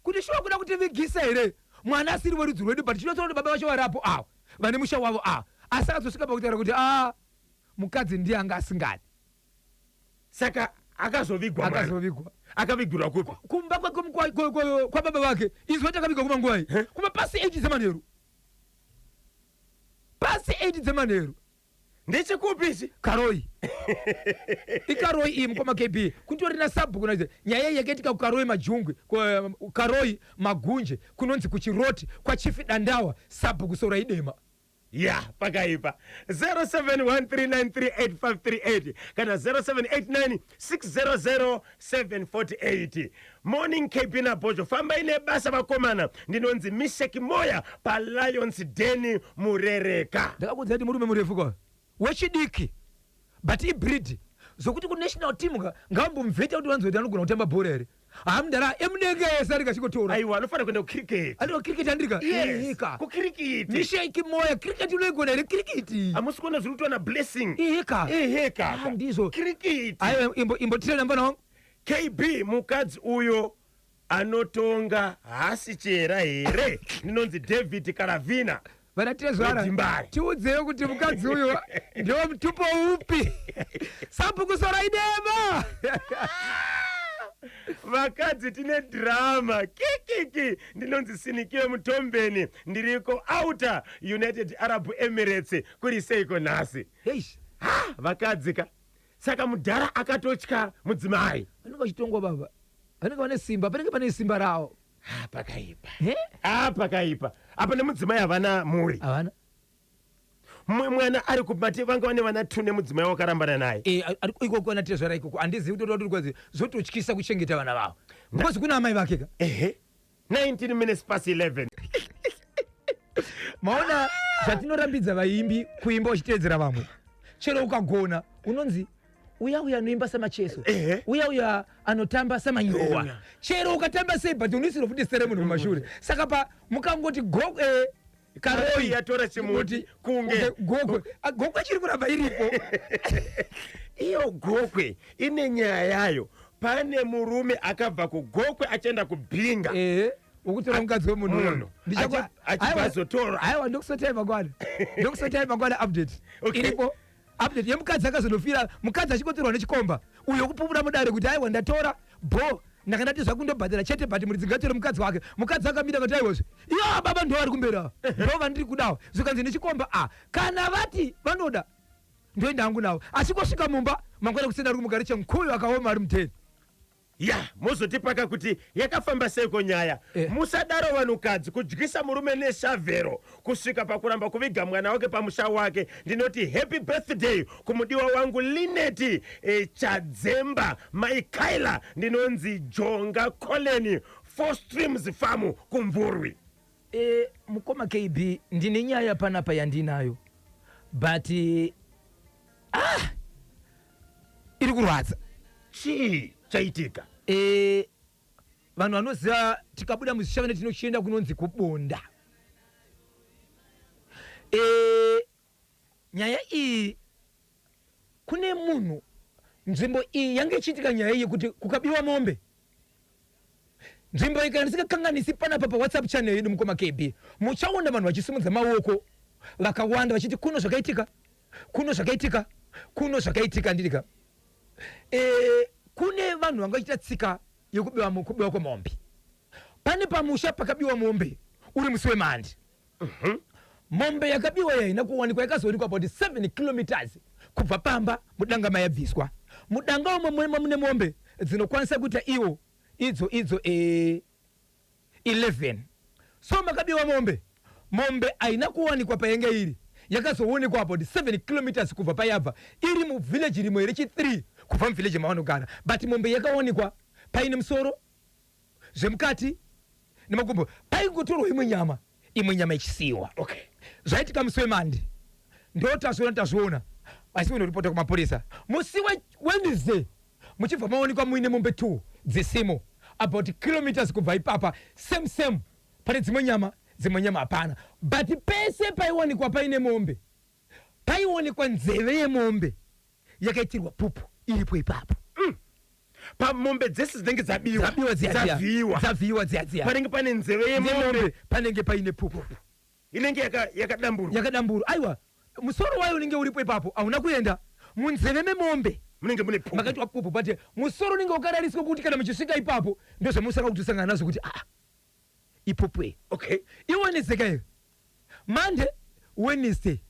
kuti shuwa kuda kutivigisa here mwana asiri werudzi rwedu, but chinotaura kuti baba vacho variapo ava vane musha wavo ava, asi akazosvika pakutaura kuti a mukadzi ndiye anga asingadi. Saka akazovigwa mwana? Akazovigwa. Akavigirwa kupi? Kumba kwake, kwababa vake. Izwa, takavigwa kuma nguva iyi? Kuma pasi 8 dzemanheru, pasi 8 dzemanheru. Ndechikupi ichi? Karoi, iKaroi iyi, mukoma KB. Kutorina sabhuku naise. Nyaya iyi yakaitika kuKaroi Majungwi, Karoi Magunje, kunonzi kuChiroti, kwaChief Dandawa, sabhuku Soraidema. Ya, pakaipa. 0713938538 kana 0789600748. Morning, KB naBojo, fambai nebasa vakomana. Ndinonzi Misheki Moya paLions Den, Murereka. Ndakakudza kuti murume murefu kwa wechidiki, but ibreed zokuti kunational team ka ngavambomuvheta kuti vanzoti anogona kutamba bhora here. Hamudara emunenge ese ari kachikotora. Aiwa, anofanira kuenda kucricket. Andika cricket, andika. Yes, Ika. kucricket. Misheki Moya, cricket unoigona here cricket? Hamusi kuona zviri kuitwa naBlessing? Ika. Ehe kaka. Ah, ndizvo. Cricket. Aiwa, imbotirena mfana wangu. KB, mukadzi uyo anotonga hasi chera here? Ndinonzi David Karavina. Vanatezvara, Wedzimbare. tiudzeyo kuti mukadzi uyu ndewe mutupo upi, sabhuku Soraidema. Vakadzi tine drama kikiki. Ndinonzi Sinikiwe Mutombeni, ndiriko outer United Arab Emirates. Kuri seiko nhasi? Eish. Ha, vakadzi ka. Saka mudhara akatotya mudzimai. Vanenge vachitongwa baba, vanenge vane simba, panenge pane simba ravo. Ha, pakaipa. He? Ha, pakaipa apa. Nemudzimai havana mhuri? Havana. Mumwe mwana ari kumati vanga vane vana 2 nemudzimai wakarambana naye. Eh, ari ikoko anatezvara ikoko. Handizivi kuti otori zvototyisa kuchengeta vana vavo because kuna amai vake ka. Ehe, 19 minutes past 11. Maona zvatinorambidza vaimbi kuimba uchiteedzera vamwe? Chero ukagona unonzi uya uya anoimba samacheso, uya uya anotamba samanyowa. Chero ukatamba sei, but unoisirwa futi zita remunhu mumashure. Saka pa mukangoti go Karoi Karoi yatora chimuti kunge Gokwe. Ah, Gokwe chiri kuramba iripo. Iyo Gokwe ine nyaya yayo. Pane murume akabva kuGokwe achienda kuBhinga. Ehe, ukutora mukadzi wemunhu. Munhu. Achibva azotora. Aiwa, ndokusotai mangwana, ndokusotai mangwana update. Okay. Iripo update yemukadzi akazondofira, mukadzi achingotorwa nechikomba uyo kupupura mudare kuti aiwa, ndatora bo, ndanga ndati zvakundobhadhara chete, but muridzi ngatore mukadzi wake. Mukadzi akamira kati aiwazve, iyo baba ndo vari kumberi ava, ndo vandiri kudawo. Zvikanzi nechikomba, a kana vati vanoda ndoenda hangu navo. Achingosvika mumba mangwana kusenda, ari kumugari chenkuyu akaoma ari muteni. Ya, mozotipaka kuti yakafamba seiko nyaya. Musadaro vanhukadzi, kudyisa murume neshavhero kusvika pakuramba kuviga mwana wake pamusha wake. Ndinoti happy birthday kumudiwa wangu Lineti Chadzemba Maikaila. Ndinonzi Jonga Coleni, Four Streams Farm, kuMvurwi. Mukoma KB, ndine nyaya panapa yandinayo, but iri kurwadza. Chii chaitika? Vanhu vanoziva, tikabuda muZvishavane tinochienda kunonzi kuBonda. Nyaya iyi, kune munhu, nzvimbo iyi yange ichiitika nyaya iyi yekuti kukabiwa mombe. Nzvimbo iyi, kana ndisingakanganisi, panapa paWhatsApp channel yedu, mukoma KB, muchaona vanhu vachisimudza maoko vakawanda vachiti kuno zvakaitika, kuno zvakaitika, kuno zvakaitika. Ndirika kune vanhu vanga vachiita tsika yekubiwa kubiwa kwemombe. Pane pamusha pakabiwa mombe uri musi wemandi. Mombe yakabiwa yaina kuwanikwa, yakazowanikwa about 7 kilometers kubva pamba, mudanga mayabviswa. Mudanga umo mune mombe dzinokwanisa kuita iwo idzo 11. So makabiwa mombe, mombe haina kuwanikwa payange iri, yakazoonekwa about 7 kilometers kubva payabva, iri muvillage rimwe rechi3 kubva muvillage mavanogara. But mombe yakaonekwa paine musoro, zvemukati nemakumbo, paingotorwa imwe nyama, imwe nyama ichisiyiwa. Zvaitika musi wemandi, ndo tazviona, tazviona, asi unoripota kumapurisa musi weWednesday, muchibva maonekwa muine mombe 2 dzisimo about kilometers kubva ipapa. Same same, pane dzimwe nyama. Dzimwe nyama hapana, but pese paiwanikwa paine mombe, paionekwa nzeve yemombe yakaitirwa pupu iripo ipapo. Pamombe dzese dzinenge dzabiwa, Dzabiwa dziya dziya, dzavhiyiwa, dzavhiyiwa dziya dziya, panenge pane nzeve yemombe, yemombe panenge paine pupu. Inenge yakadamburwa. Yakadamburwa. Aiwa, musoro wayo unenge uripo ipapo, hauna kuenda. Munzeve memombe munenge mune pupu. Makaitwa pupu, but musoro unenge wakarariswa kuti kana muchisvika ipapo ndozvamusaka kutosangana nazvo kuti aa, ipupu iyi. Iwednesday iyo, Monday, Wednesday,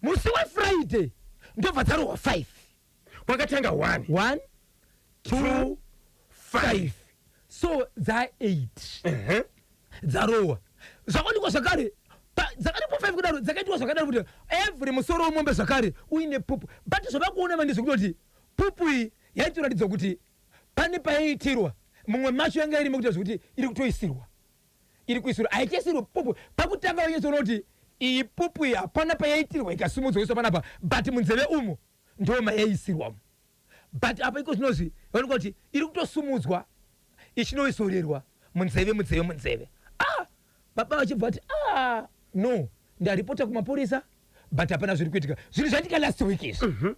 musi weFriday ndobva dzarohwa 5. Kwakatanga 1, 1, 2, 2, 5. 5, so dza8 dzarohwa. Zvakaonekwa zvakare dzakaripo 5 kudaro, dzakaitwa zvakadaro kuti every musoro wemombe zvakare uine pupu. But zvavakuona manje zvekutoti pupu iyi yaitoratidza kuti pane payaitirwa, mumwe macho yanga irimo, kuita zvekuti iri kutoisirwa, iri kuisirwa, haichaisirwa pupu. Pakutanga vanyatsoona kuti iyi pupu iyi hapana payaitirwa ikasimudzwa iswa panapa, but munzeve umo ndo mayaisirwamo. But apa iko zvinozvi vaoneka kuti iri kutosumudzwa ichinoisorerwa munzeve, munzeve, munzeve. Ah, baba vachibva vati, "Ah, no, ndaripota kumapurisa, but hapana zviri kuitika." Zvinhu zvaitika last week izvi.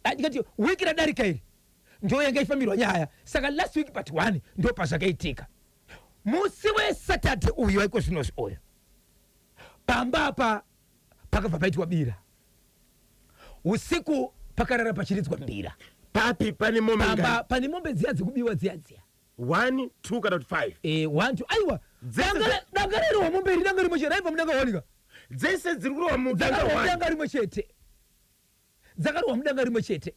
Ah, ndikati wiki radarika iri ndo yanga ifambirwa nyaya, saka last week but one ndo pazvakaitika. Musi weSaturday uyu waiko zvinozvi uyu, pamba apa pakabva paitwa bira usiku, pakarara pachiridzwa mbira. Papi? Pane mombe Pamba ngani? Pane mombe dziya dzekubiwa dziya dziya. 1, 2 kana kuti 5? 1, 2, aiwa. Dzese Danga rairohwa mombe iri, danga rimwe chete raibva mudanga wanika. Dzese dziri kurohwa mudanga Dzakarohwa 1? mudanga rimwe chete, dzakarohwa mudanga rimwe chete,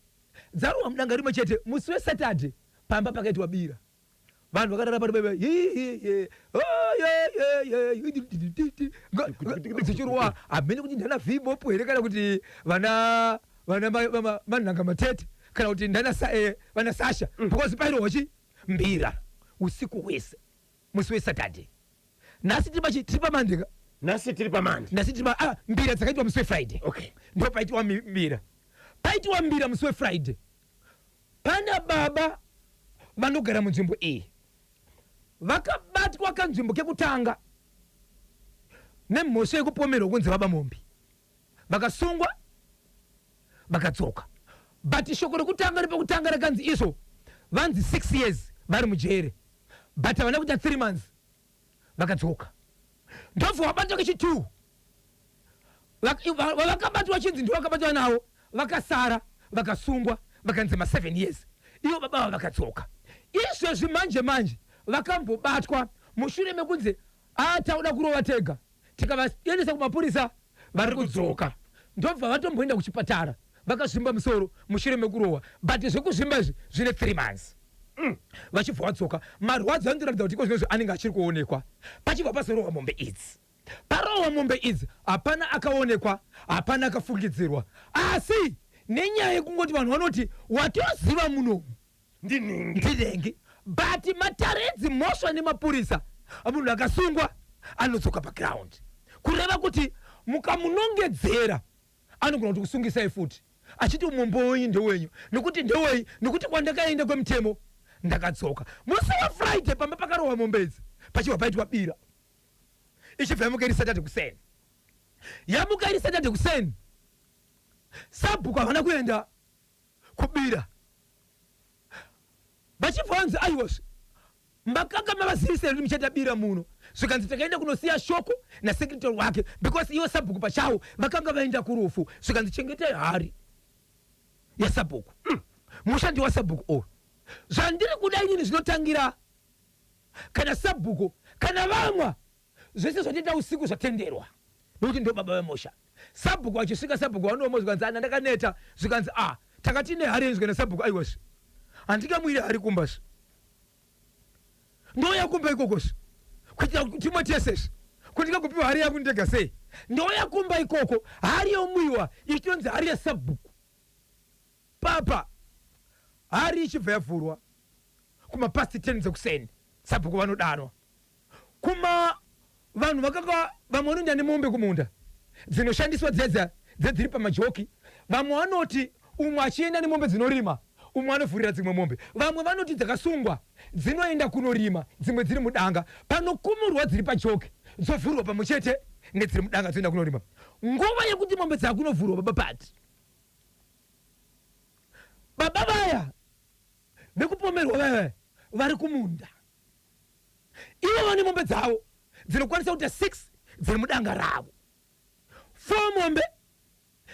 dzarohwa mudanga rimwe chete. Musi weSaturday pamba pakaitwa bira, vanhu vakarara pari bebe, dzichirohwa. Hamene kuti ndana vhibopo here kana kuti vana manhanga matete kana kuti ndana vana Sasha, because pairohwa chi mbira usiku hwese musi weSaturday. Nhasi tiri paMonday ka? Nhasi tiri paMonday. Nhasi tiri pa, ah, mbira dzakaitwa musi weFriday. Ndo paitiwa mbira, paitiwa mbira musi weFriday. Pana baba vanogara munzvimbo iyi vakabatwa kanzvimbo kekutanga nemhosva yekupomerwa kunzi vaba mombe, vakasungwa, vakadzoka. But shoko rekutanga repekutanga rakanzi izvo vanzi 6 years vari mujere, but havana kuita 3 months vakadzoka. Ndobva vabatwa kechi2. Vakabatwa chinzi ndo vakabatwa navo, vakasara, vakasungwa, vakanzi ma7 years. Ivo baba ava vakadzoka. Izvezvi manje manje vakambobatwa mushure mekunzi atauda kurova tega, tikavaendesa kumapurisa, vari kudzoka. Ndobva vatomboenda kuchipatara, vakazvimba musoro mushure mekurohwa, but zvekuzvimba izvi zvine 3 months. Vachibva vadzoka, marwadzo anotoratidza kuti iko zvinozvi anenge achiri kuonekwa. Pachibva pazorohwa mombe idzi, parohwa mombe idzi, hapana akaonekwa, hapana akafungidzirwa, asi nenyaya yekungoti vanhu vanoti watoziva munomu Ndinhingi. Ndinhengi. But matare edzimhosva nemapurisa, munhu akasungwa anodzoka paground, kureva kuti mukamunongedzera anogona kuti kusungisai futi, achiti umombo wenyu ndewenyu, nekuti ndewei, nekuti kwandakaenda kwemutemo ndakadzoka. Musi waFriday pamba pakarohwa mombe idzi, pachibva paitwa bira, ichibva yamuka iri Saturday kuseni. Yamuka iri Saturday kuseni, sabhuku havana kuenda kubira, vachibva vanzi, "Aiwazve, makanga mavazivisa kuti muchaita bira muno?" Zvikanzi, "Takaenda kunosiya shoko nasecretary wake," because ivo sabhuku pachavo vakanga vaenda kurufu. Zvikanzi, "Chengetai hari yasabhuku, mushandi wasabhuku uyu. Zvandiri kuda inini zvinotangira kana sabhuku kana vamwa zvese zvatiita usiku zvatenderwa, nekuti ndo baba vemusha." Sabhuku achisvika, sabhuku vanomo, zvikanzi, "Ana ndakaneta." Zvikanzi, "A, takati nehari yenyu." Zvikana sabhuku, "Aiwazve, handingamwiri hari kumbazve, ndouya kumba ikokosve kuitira kuti timwe tesezve. Kuti ndingagopiwa hari yangu ndega sei? Ndouya kumba ikoko." Hari yomwiwa ichitonzi hari yasabhuku. Papa hari ichibva yavhurwa kumapast 10 dzekuseni, sabhuku vanodanwa. Kuma vanhu vakanga vamwe vanoenda nemombe kumunda dzinoshandiswa dzedza dzedziri pamajoki, vamwe vanoti umwe achienda nemombe dzinorima, umwe anovhurira dzimwe mombe. Vamwe vanoti dzakasungwa dzinoenda kunorima, dzimwe dziri mudanga, panokumurwa dziri pajoki. Dzovhurwa pamwe chete nedziri mudanga dzoenda kunorima. Nguva yekuti mombe dzakunovhurwa baba pati. Baba vaya vekupomerwa vaya vaya vari kumunda. Ivo vane mombe dzavo dzinokwanisa kuita 6 dziri mudanga ravo. 4 mombe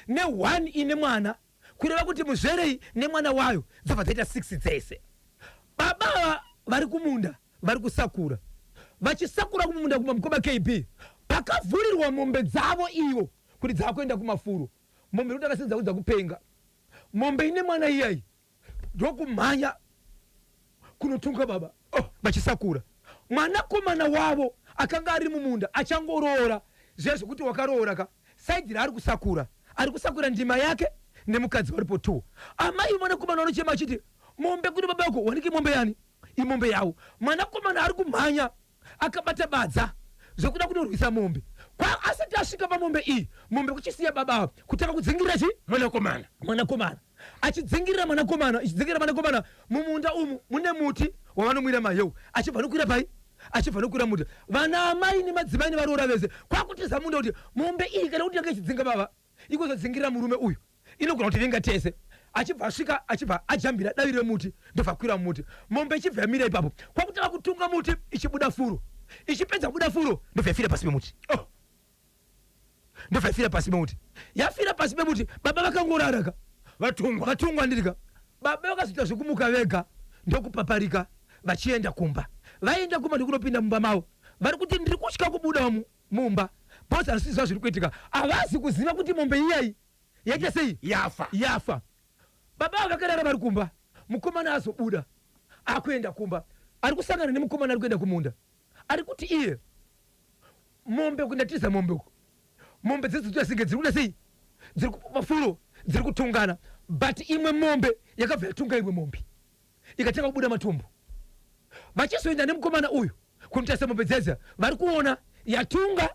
ne 1 ine mwana kureva kuti muzverei nemwana wayo dzobva dzaita 6 dzese. Baba ava vari kumunda vari kusakura. Vachisakura kumunda kumba mukoma KB pakavhurirwa mombe dzavo ivo kuti dzakuenda kumafuro. Mombe nekuti akasenza kudza kupenga. Mombe ine mwana iyayi ndokumhanya kunotunga baba oh, vachisakura. Mwanakomana wavo akanga ari mumunda achangoroora zviya zvekuti wakaroora ka saidhi raari kusakura ari kusakura ndima yake nemukadzi varipo two. Amai vemwanakomana vanochema achiti mombe kune baba vako wanike mombe yani imombe yavo. Mwanakomana ari kumhanya akabata badza zvekuda kunorwisa mombe kwa asati asvika pamombe iyi mombe kuchisiya baba ava kutanga kudzingirira chi mwanakomana mwanakomana achidzingirira mwanakomana ichidzingirira mwanakomana mumunda umu mune muti wavanomwira maheu achibva nokwira pai achibva nokwira muti vana amai nemadzimai nevaroora vese kwakutiza munda kuti mombe iyi kana kuti yanga ichidzinga baba ikozodzingirira murume uyu inogona kuti vinga tese achibva asvika achibva ajambira davi remuti ndobva akwira mumuti mombe ichibva yamira ipapo kwakutanga kutunga muti ichibuda furo ichipedza kubuda furo ndobva yafira pasi pemuti oh. ndobva yafira pasi pemuti yafira pasi pemuti baba vakangorara ka vatungwa vatungwa ndirika baba vakazoita zvekumuka vega ndokupaparika vachienda kumba vaenda kumba ndokunopinda mumba mavo vari kuti ndiri kutya kubuda umu mumba because handisi kuziva zviri kuitika havazi kuziva kuti mombe iyayi yaita sei yafa yafa baba ava vakarara vari kumba mukomana azobuda akuenda kumba ari kusangana nemukomana ari kuenda kumunda ari kuti iye mombe kuenda tiza mombe uko mombe dzese dziri dziri kuda sei dziri mafuro dziri kutungana but imwe mombe yakabva yatunga imwe mombe ikatanga kubuda matumbu vachizoenda nemukomana uyu kunotarisa mombe dzedza vari kuona yatunga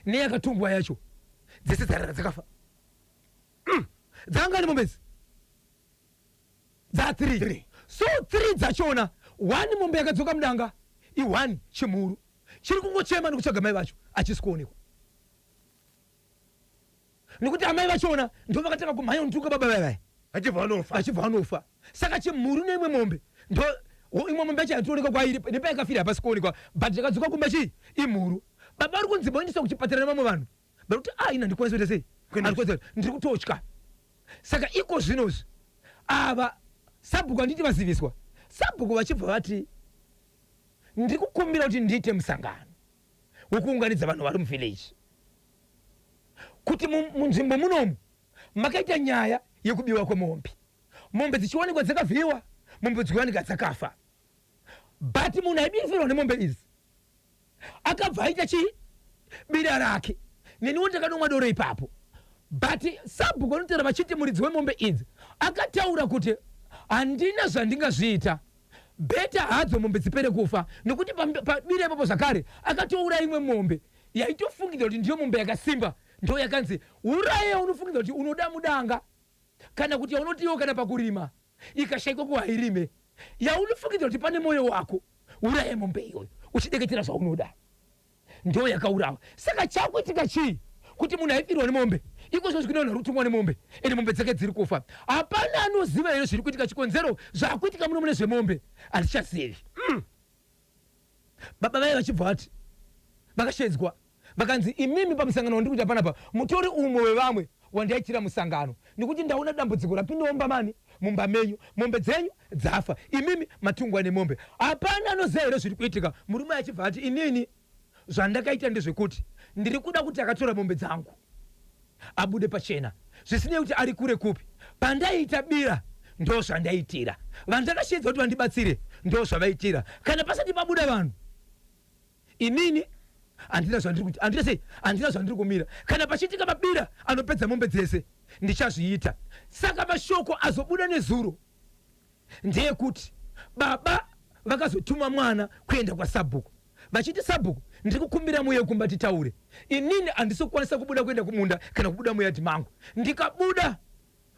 neyakatungwa yacho dzese dzarara dzakafa mm. dzangani mombe idzi dza 3 so 3 dzachona one mombe yakadzoka mudanga i1 chimhuru chiri kungochema nekutsvaga mai vacho achisi kuonekwa nekuti amai vachona ndo vakatanga kumhanya kunotuka baba vaya vaya vachibva vanofa vachibva vanofa saka chimhuru neimwe mombe ndo imwe mombe yacho haitoonekwa kwairi nepayakafira hapasi kuonekwa but yakadzoka kumba chii imhuru baba vari kunzi voendeswa kuchipatara nevamwe vanhu vari kuti ah ini handikwanisi kuita sei handikwanisi ndiri kutotya saka iko zvinozvi ava sabhuku handiti vaziviswa sabhuku vachibva vati ndiri kukumbira kuti ndiite musangano wekuunganidza vanhu vari muvillage kuti munzvimbo munomu makaita nyaya yekubiwa kwemombe mombe dzichiwanikwa dzakavhiyiwa mombe dzichiwanika dzakafa but munhu aibirifirwa nemombe idzi akabva aita chii bira rake neniwo ndakanomwa doro ipapo but sabhuku vanotaura vachiti muridzi wemombe idzi akataura kuti handina zvandingazviita Better hadzo mombe dzipere kufa nekuti pabira ipapo zvakare akatouraya imwe mombe yaitofungidzwa kuti ndiyo mombe yakasimba ndo yakanzi uraye yaunofungidzwa kuti unoda mudanga kana kuti yaunoti iwo kana pakurima ikashaikwa kuhairime yaunofungidzwa kuti pane mwoyo wako uraye mombe iyoyo uchideketera zvaunoda ndo yakaurawa saka chakuitika chii kuti munhu aifirwa nemombe iko zvozvi kune vanhu vari kutumwa nemombe ende mombe dzake dziri kufa hapana anoziva here zviri kuitika chikonzero zvakuitika muno mune zvemombe handichazivi mm. baba vaye vachibva vati vakashedzwa vakanzi imimi pamusangano wandiri kuita panapa mutori umwe wevamwe wandaitira musangano nekuti ndaona dambudziko rapindawo mumba mani mumba menyu mombe dzenyu dzafa imimi matungwa nemombe hapana anoziva here zviri kuitika murume achibva ati inini zvandakaita ndezvekuti ndiri kuda kuti akatora mombe dzangu abude pachena zvisinei kuti ari kure kupi pandaiita bira ndo zvandaitira vandakashedza kuti vandibatsire ndo zvavaitira kana pasati pabuda vanhu Inini handina zvandiri kuita, handina sei, handina zvandiri kumira. Kana pachiitika mabira anopedza mombe dzese, ndichazviita. Saka mashoko azobuda nezuro ndeyekuti baba vakazotuma mwana kuenda kwasabhuku vachiti sabhuku ndiri kukumbira muuye kumba titaure. Inini handisi kukwanisa kubuda kuenda kumunda kana kubuda muyadhi mangu. Ndikabuda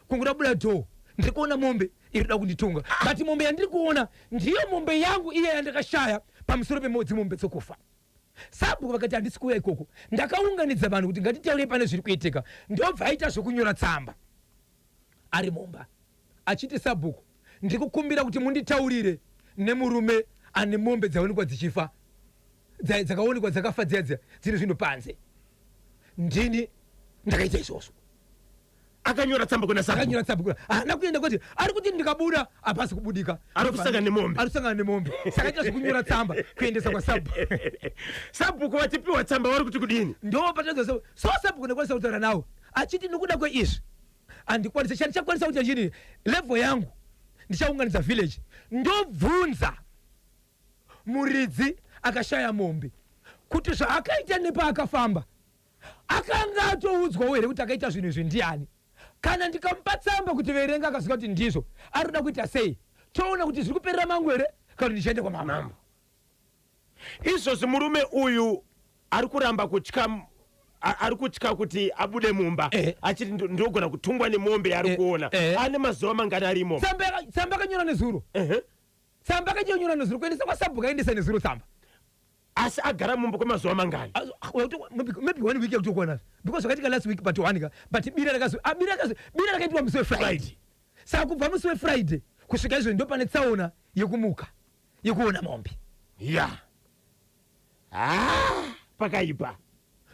kungoda kubuda door ndiri kuona mombe iri kuda kunditunga but mombe yandiri kuona ndiyo mombe yangu iye yandakashaya pamusoro pemodzi mombe dzokufa. Sabhuku vakati handisi kuuya ikoko. Ndakaunganidza vanhu kuti ngatitaurei pane zviri kuitika. Ndobva aita zvekunyora tsamba ari mumba achiti sabhuku ndiri kukumbira kuti munditaurire nemurume ane mombe dzaonekwa dzichifa dzakaonekwa dzakafa dziya dziya dzine zvinhu panze. Ndini ndakaita izvozvo. Akanyora tsamba kuna sabhuku. Akanyora tsamba kuna. Haana kuenda kuti ari kuti ndikabuda hapasi kubudika. Ari kusangana nemombe. Ari kusangana nemombe. Saka aita zvekunyora tsamba kuendesa kwa sabhuku. Sabhuku vachipiwa tsamba vari kuti kudini? Ndo patadza so so sabhuku ndakwanisa kutaura nawo achiti nokuda kweizvi handikwanise chandichakwanisa kuita chini level yangu ndichaunganidza village ndobvunza muridzi akashaya mombe kuti zvaakaita nepaakafamba Akanga atoudzwawo here kuti akaita zvinhu izvi ndiani? Kana ndikamupa tsamba kuti verenga akasvika kuti ndizvo, ari kuda kuita sei? Toona kuti zviri kuperera mangu here kana kuti ndichaenda kwamambo. Izvozvi murume uyu ari kuramba kutya ari kutya kuti abude mumba eh. achiti ndogona kutungwa nemombe yaari eh, kuona eh. Ane mazuva mangani arimo? Tsamba akanyora nezuro. Tsamba akanyora nezuro kuendesa kwasabhuku aendesa nezuro tsamba. Asi agara mumba kwemazuva mangani? Maybe one week yakutokwana because zvakaitika last week but one ka but bira rakazo ah, bira rakazo bira rakaitwa musi wefriday. Saka kubva musi wefriday kusvika izvo ndo pane tsaona yekumuka yekuona mombe. Ya ah, pakaipa.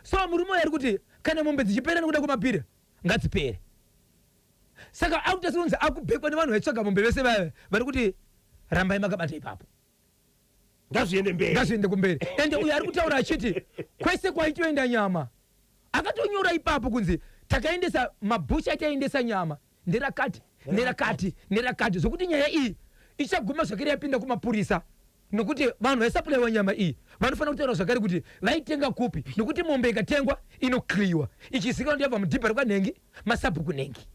So murume uyo ari kuti kana mombe dzichipera nekuda kwemapira ngadzipere. Saka akuita sekunzi akubhekwa nevanhu vaitsvaga mombe vese vaya vari kuti rambai makabata ipapo. Ngazviende mberi. Ngazviende kumberi. Ende uyo ari kutaura achiti kwese kwaitoenda nyama akatonyora ipapo kunzi takaendesa mabhushi ataendesa nyama nderakati nerakati nerakati zvokuti nyaya iyi ichaguma zvakare yapinda kumapurisa nokuti vanhu vaisapulaiwa nyama iyi vanofanira kutaura zvakare kuti vaitenga kupi nokuti mombe ikatengwa inokliwa ichizikanwa kuti yabva mudhibha rekwanhengi masabhuku nhengi.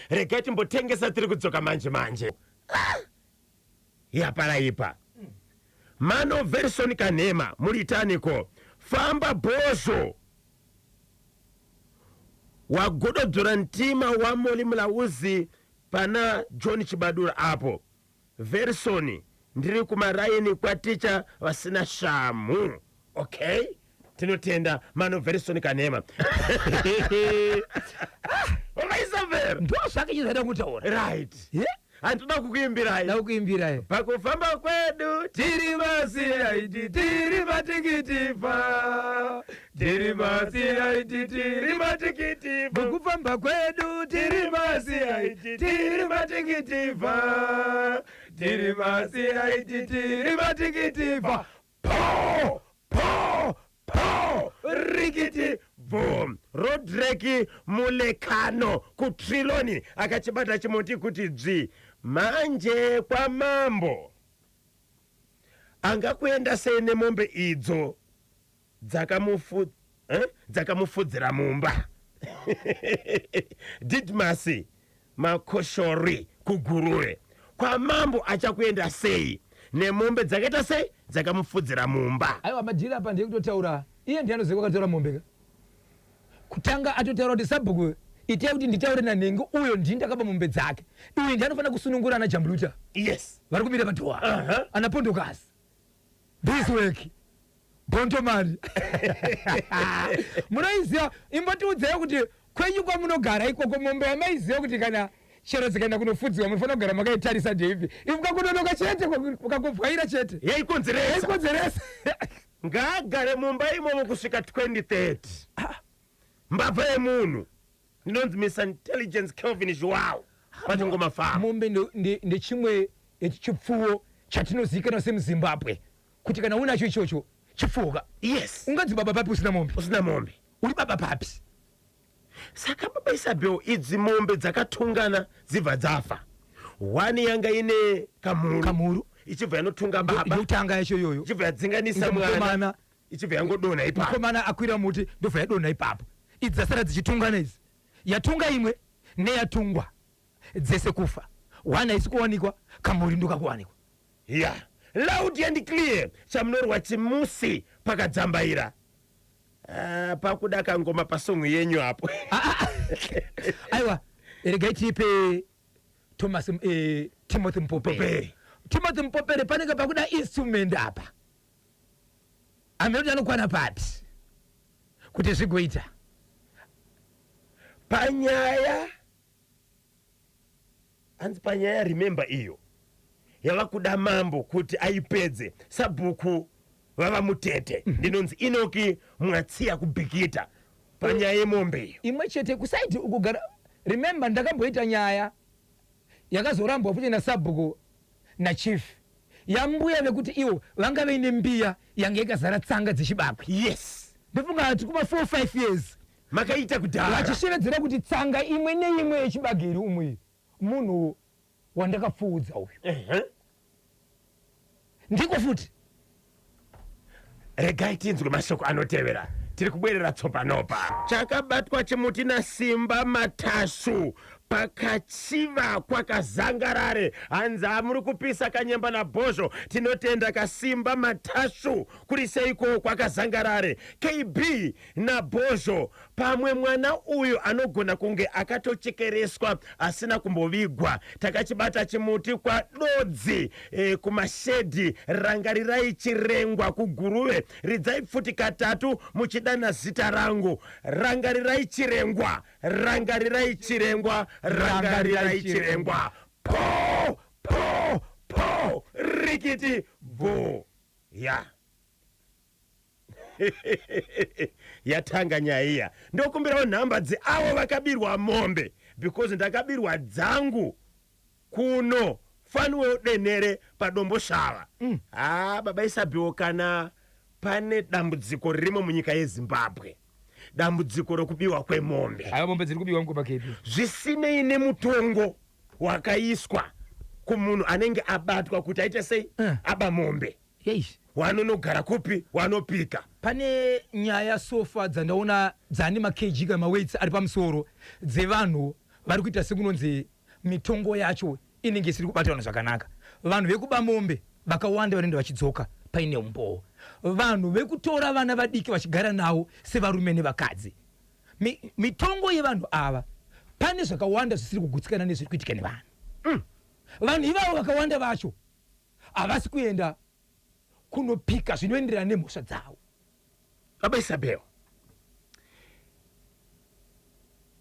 Regai timbotengesa tiri kudzoka manje manje. Ah! Yaparaipa. Mano Verson Kanhema muritaniko famba bhozho wagododzora ntima waMolly Mlauzi pana John Chibadura apo. Verson ndiri kumaraini kwaticha vasina shamhu. Okay tinotenda Mano Verson Kanhema. Wakaisa Ndo zvake chizvaida kutaura. Right. Yeah. Handitoda kukuimbirai. Da kukuimbirai. Pakufamba kwedu tiri masiyaiti tiri matikitifa tiri masiyaiti tiri matikitifa pakufamba kwedu tiri masiyaiti tiri matikitifa tiri masiyaiti tiri matikitifa po po po rikiti bvum. Rodreki Mulekano kuTriloni akachibata chimuti kuti dzvi. Manje kwamambo angakuenda sei nemombe idzo dzakamufu, eh? dzakamufudzira mumba? Didmas Makoshori kuGuruve kwamambo achakuenda sei nemombe dzakaita sei dzakamufudzira mumba? Aiwa madhiri apa ndeyekutotaura iye ndiye anoziva kwakatora mombe ka. Kutanga atotaura kuti sabhuku itai kuti nditaure nanhengi uyo ndini ndakaba mombe dzake. Uyu ndiye anofanira kusunungura ana Jambuluta. Yes. Vari kumira padhowa. Uh -huh. Ana Pondokazi. This work. Bontomari. Munoiziva imbotiudzai kuti kwenyu kwamunogara ikoko mombe yamaiziva kuti kana chero dzikaenda kunofudziwa munofanira kugara makaitarisa ndeipi imukakunonoka chete ukakubwaira chete yaikonzeresa yaikonzeresa Ngaagare mumba imomo kusvika 2030. Mbavha yemunhu. Ndinonzi Miss Intelligence Kelvin Zhuwao. Patingoma Farm. Mombe ndechimwe chipfuwo chatinozivikanwa semuZimbabwe kuti kana unacho ichocho chipfuwo ka. Yes. Unganzi baba papi usina mombe? Usina mombe. Uri baba papi? Saka baba Isabel idzi mombe dzakatungana dzibva dzafa. One yanga ine kamhuru. Kamhuru. Ichibva yanotunga baba. Yotanga yacho iyoyo. Ichibva yadzinganisa mwana. Ichibva yangodonha ipapo. Mukomana akwira muti ndobva yadonha ipapo. Idzi dzasara dzichitungana idzi. Yatunga imwe neyatungwa dzese kufa. One haisi kuwanikwa, kamhuri ndokakuwanikwa. Yeah. Loud and clear. Chamunorwa chimusi pakadzambaira. Ah, pakuda kangoma pasong yenyu apo. Ah, ah, ah. Aiwa, regai tipe Thomas eh, Timothy Mpopere. Timothy Mpopere panenge pakuda instrument apa. Hameno kuti anokwana papi kuti zvigoita. Panyaya hanzi panyaya remember iyo yava kuda mambo kuti aipedze sabhuku vava mutete. Ndinonzi Inoki Mwatsiya kuBhikita panyaya yemombe iyo. Imwe chete kusaidi ukugara. Remember, ndakamboita nyaya yakazorambwa futi nasabhuku nachief yambuya vekuti ivo vanga vaine mbiya yange yakazara tsanga dzechibakwe. Ndofunga hati kuma 4 5 years. Makaita kudhara. Vachishevedzera kuti tsanga imwe neimwe yechibage iri umwe munhu wandakapfuudza uyu. Ndiko futi. Regai tinzwe mashoko anotevera. Tiri kubwerera tsopanopa. Chakabatwa chimuti naSimba Matashu pakachiva kwakazangarare. Hanzi muri kupisa kanyemba nabhozho. Tinotenda kaSimba Matashu kuri seiko kwakazangarare. KB nabhozho, pamwe mwana uyu anogona kunge akatochekereswa asina kumbovigwa. Takachibata chimuti kwadodzi kumashedhi. Rangarirai Chirengwa kuGuruve. Ridzai pfuti katatu muchidana zita rangu. Rangarirai Chirengwa, rangarirai Chirengwa, rangarirai Chirengwa. Po po po, rikiti bvo. Ya, yatanga nyaya iya. Ndokumbirawo nhamba dzeavo vakabirwa mombe because ndakabirwa dzangu kuno Fanuel Denere paDomboshava. Ha, baba Isabhiwo, kana pane dambudziko ririmo munyika yeZimbabwe, dambudziko rokubiwa kwemombe. Aiwa, mombe dziri kubiwa mukoma KB. Zvisinei nemutongo wakaiswa kumunhu anenge abatwa kuti aite sei, aba mombe, wanonogara kupi, wanopika. Pane nyaya so far dzandaona dzane makg kana maweights ari pamusoro dzevanhu vari kuita sekunonzi mitongo yacho inenge isiri kubatana zvakanaka. Vanhu vekuba mombe vakawanda vanoenda vachidzoka paine umbowo. Vanhu vekutora vana vadiki vachigara navo sevarume nevakadzi, mitongo yevanhu ava, pane zvakawanda zvisiri kugutsikana nezviri kuitika nevanhu. Vanhu ivavo vakawanda vacho havasi kuenda kunopika zvinoenderana nemhosva dzavo. Baba Isabel,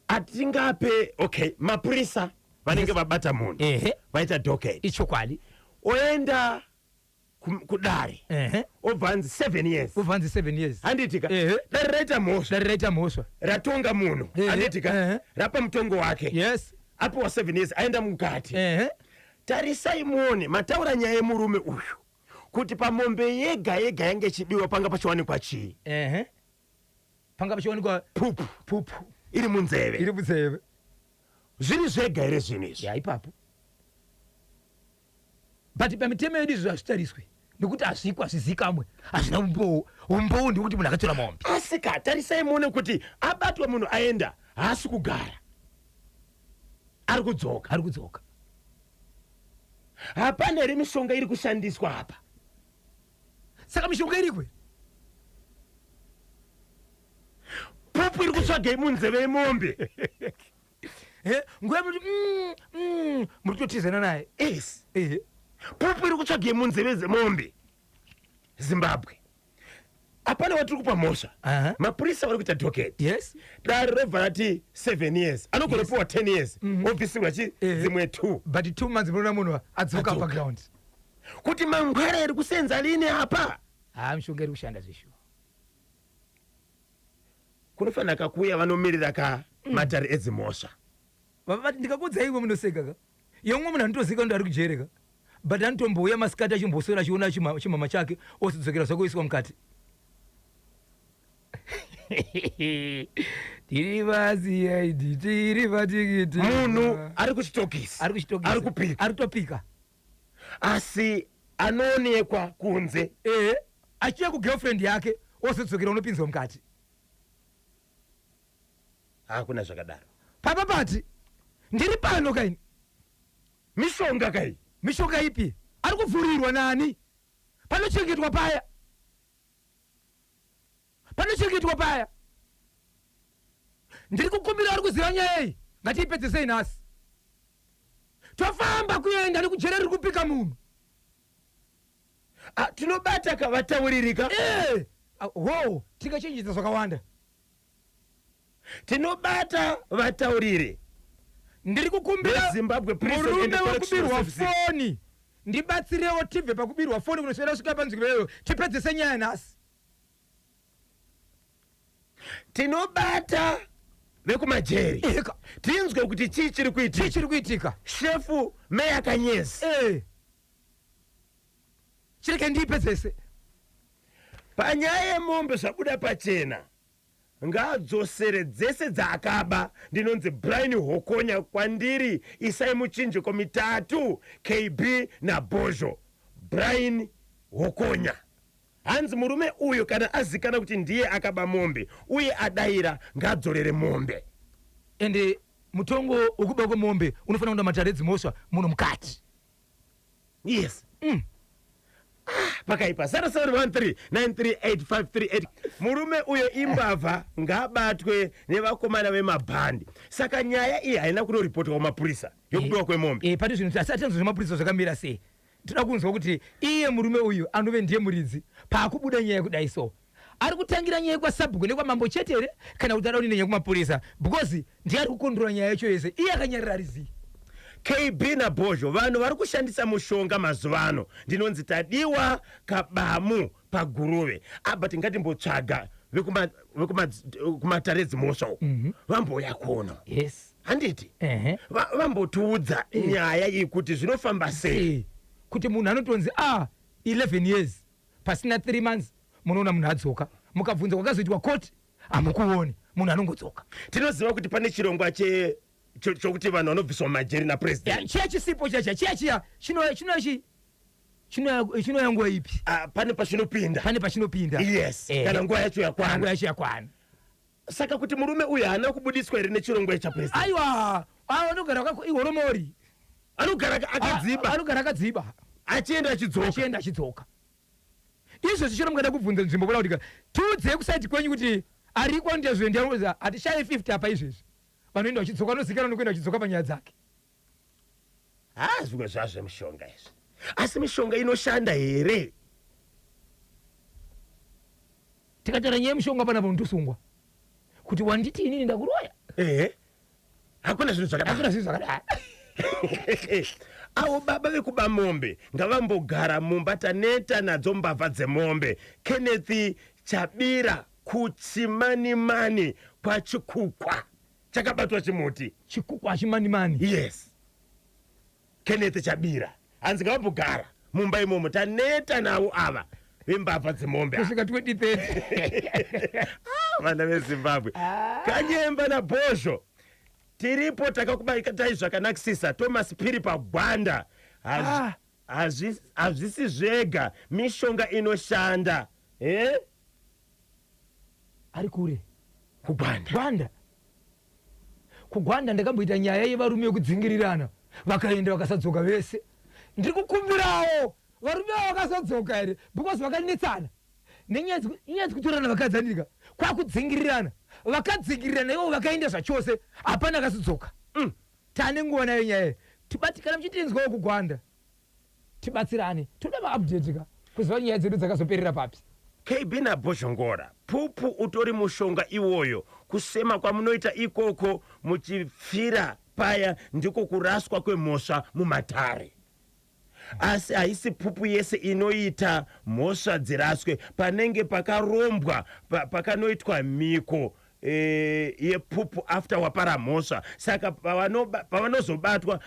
atingape, okay, mapurisa vanenge vabata munhu, vaita docket, Ichokwadi. Oenda kudare, obva anzi 7 years. Ubva anzi 7 years. Handitika? Ehe. Dare raita mhosva. Dare raita mhosva. Ratonga munhu. Handitika? Ehe. Rapa mutongo wake. Apiwa 7 years, aenda mukati. Tarisai muone, mataura nyaya yemurume uyu kuti pamombe yega yega yange ichibiwa panga pachiwanikwa chii? Ehe, panga pachiwanikwa pupu. Pupu. Iri munzeve. Iri munzeve. Zviri zvega here zvinhu izvi? Ya, ipapo, but pamitemo yedu izvo hazvitariswi nekuti hazvikwa, hazvizikamwe, hazvina umbowo. Umbowo ndekuti munhu akatora mombe. Asika tarisai muone kuti abatwa munhu, aenda, haasi kugara, ari kudzoka. Ari kudzoka. Hapana here mishonga iri kushandiswa apa? Saka mishonga irikwe. Pupu iri kutsvagei munzeve yemombe? Nguva yemuti muri kutotizana naye. Yes. Pupu iri kutsvagei munzeve dzemombe? Zimbabwe, hapana watiri kupa mhosva. Mapurisa vari kuita docket. Dare robva rati 7 years, anogona kupiwa 10 years, obvisirwa chi dzimwe 2. But 2 months munoona munhu adzoka Adzoka. paground. Kuti mangwara iri kusenza lini apa? Ha, mishonga iri kushanda zvishuwa. Kunofanira kakuuya vanomirira ka matare edzimhosva. Vati ndikakuudzai imwe munoseka ka, yemumwe munhu anotozika kuti ari kujereka, but anotombouya masikati achimboswera achiona chimama chake, ozodzokera zvako, mukati. Tiri vaCID, tiri vatikiti. Munhu ari kuchitokisi. Ari kuchitokisi. Ari kupika. Ari kutopika. Asi anoonekwa kunze. Ehe, achiuya kugirlfriend yake, ozodzokera, unopinzwa mukati. Hakuna zvakadaro. Papa pati ndiri pano kaini. Mishonga kai. Mishonga ipi? Ari kuvhurirwa nani? Panochengetwa paya, panochengetwa paya. Ndiri kukumbira ari kuziva nyaya iyi, ngatiipedzesei nhasi. Tofamba kuenda nekujere riri kupika munhu. Ah, tinobata kavatauririka. Eh, Ho, tingachenjedza zvakawanda. Tinobata vatauriri. Ndiri kukumbira veZimbabwe Prison and murume Correctional wekubirwa Services. foni, ndibatsirewo tibve pakubirwa foni kunosvera svika panzvimbo iyoyo, tipedzese nyaya nhasi. Tinobata vekumajeri. Eka. Tinzwe kuti chii chiri Chii kuitika. chiri kuitika? Shefu Meya Kanyezi. Chireke ndiipedzese. Panyaya yemombe zvabuda pachena, ngaadzosere dzese dzaakaba. Ndinonzi Brian Hokonya, kwandiri isai muchinjiko mitatu, KB naBhozho. Brian Hokonya, hanzi murume uyu kana azikana kuti ndiye akaba mombe uye adayira, ngaadzorere mombe. Ende mutongo wekuba kwemombe unofanira kuenda matare edzimhosva muno mukati. Yes. Ah, pakaipa. 0713 938538. Murume uyo imbavha, ngaabatwe nevakomana vemabhandi. Saka nyaya iyi haina kunoripotwa kumapurisa, yokubiwa kwemombe? Pane zvinhu asi atinzwa zvemapurisa zvakamira sei. Toda kunzwa kuti iye murume uyu anove ndiye muridzi, paakubuda nyaya kudai so, ari kutangira nyaya kwasabhuku nekwamambo chete here, kana kuti ada kuti nenyaya kumapurisa, because ndiye ari kukondrora nyaya yacho yese, iye akanyarira rizii? KB naBhozho, vanhu vari kushandisa mushonga mazuva ano. Ndinonzi Tadiwa Kabamu paGuruve. Abva tingatimbotsvaga vekumatare edzimhosva uku, vambouya kuno. Handiti? Ehe. Vambotiudza nyaya iyi kuti zvinofamba sei. Kuti munhu anotonzi a 11 years, pasina 3 months munoona munhu adzoka. Mukabvunza kwakazoitwa koti, hamukuoni, munhu anongodzoka. Tinoziva kuti pane chirongwa chokuti vanhu vanobviswa mumajeri napurezidendi. Chiya chisipo chacha chiya chiya chinoya nguva ipi? Ah, pane pachinopinda. Pane pachinopinda. Yes, kana nguva yacho Kana yakwana. nguva yacho yakwana. Saka kuti murume uyu haana kubudiswa here nechirongwa chapurezidendi? Aiwa, anogara ihoromori. Anogara akadziba. Anogara akadziba. Achienda achidzoka. Achienda achidzoka. Izvezvi chero mukada kubvunza nzvimbo kuda kuti tiudzei kusaiti kwenyu kuti ariko ndezve, hatishayi 50 apa izvezvi vanoenda vachidzoka, vanozikanwa nekuenda vachidzoka panyaya dzake. Ha, zvimwe zvazvo zvemishonga izvi, asi mishonga inoshanda here? Tikataura nyaya yemushonga panapa, unotosungwa kuti wanditi inini ndakuroya. Ehe, hakuna zvinhu zvakadaro. Hakuna zvinhu zvakadaro. Avo baba vekuba mombe ngavambogara mumba, taneta nadzo mbavha dzemombe. Kenneth Chabira kuChimanimani, kwaChikukwa chakabatwa chimuti. Chikukwa Chimanimani. Yes, Kenneth Chabira, hanzi ngavambogara mumba imomo, taneta navo ava vembavha dzemombe ava. Kusvika 2030. Vana veZimbabwe, Kanyemba naBhozho, tiripo, takakubatai zvakanakisisa. Thomas Piri paGwanda. Ah. Hazvisi zvega, mishonga inoshanda. Ari kure. KuGwanda. Gwanda, kuGwanda ndakamboita nyaya yevarume yekudzingirirana, vakaenda vakasadzoka vese. Ndiri kukumbirawo varume ava vakasadzoka here, because vakanetsana nenyaya inyaya dzekutorana vakadzi andika, kwakudzingirirana, vakadzingirirana ivo vakaenda zvachose, hapana akazodzoka. Tane nguva nayo nyaya iyi. Tibatikana muchitinzwawo kuGwanda, tibatsirane, toda maupdate ka kuziva nyaya dzedu dzakazoperera papi. KB naBhozhongora, pupu utori mushonga iwoyo. Kusema kwamunoita ikoko muchipfira paya ndiko kuraswa kwemhosva mumatare, asi haisi pupu yese inoita mhosva dziraswe. Panenge pakarombwa pakanoitwa mhiko yepupu after wapara mhosva. Saka pavanozobatwa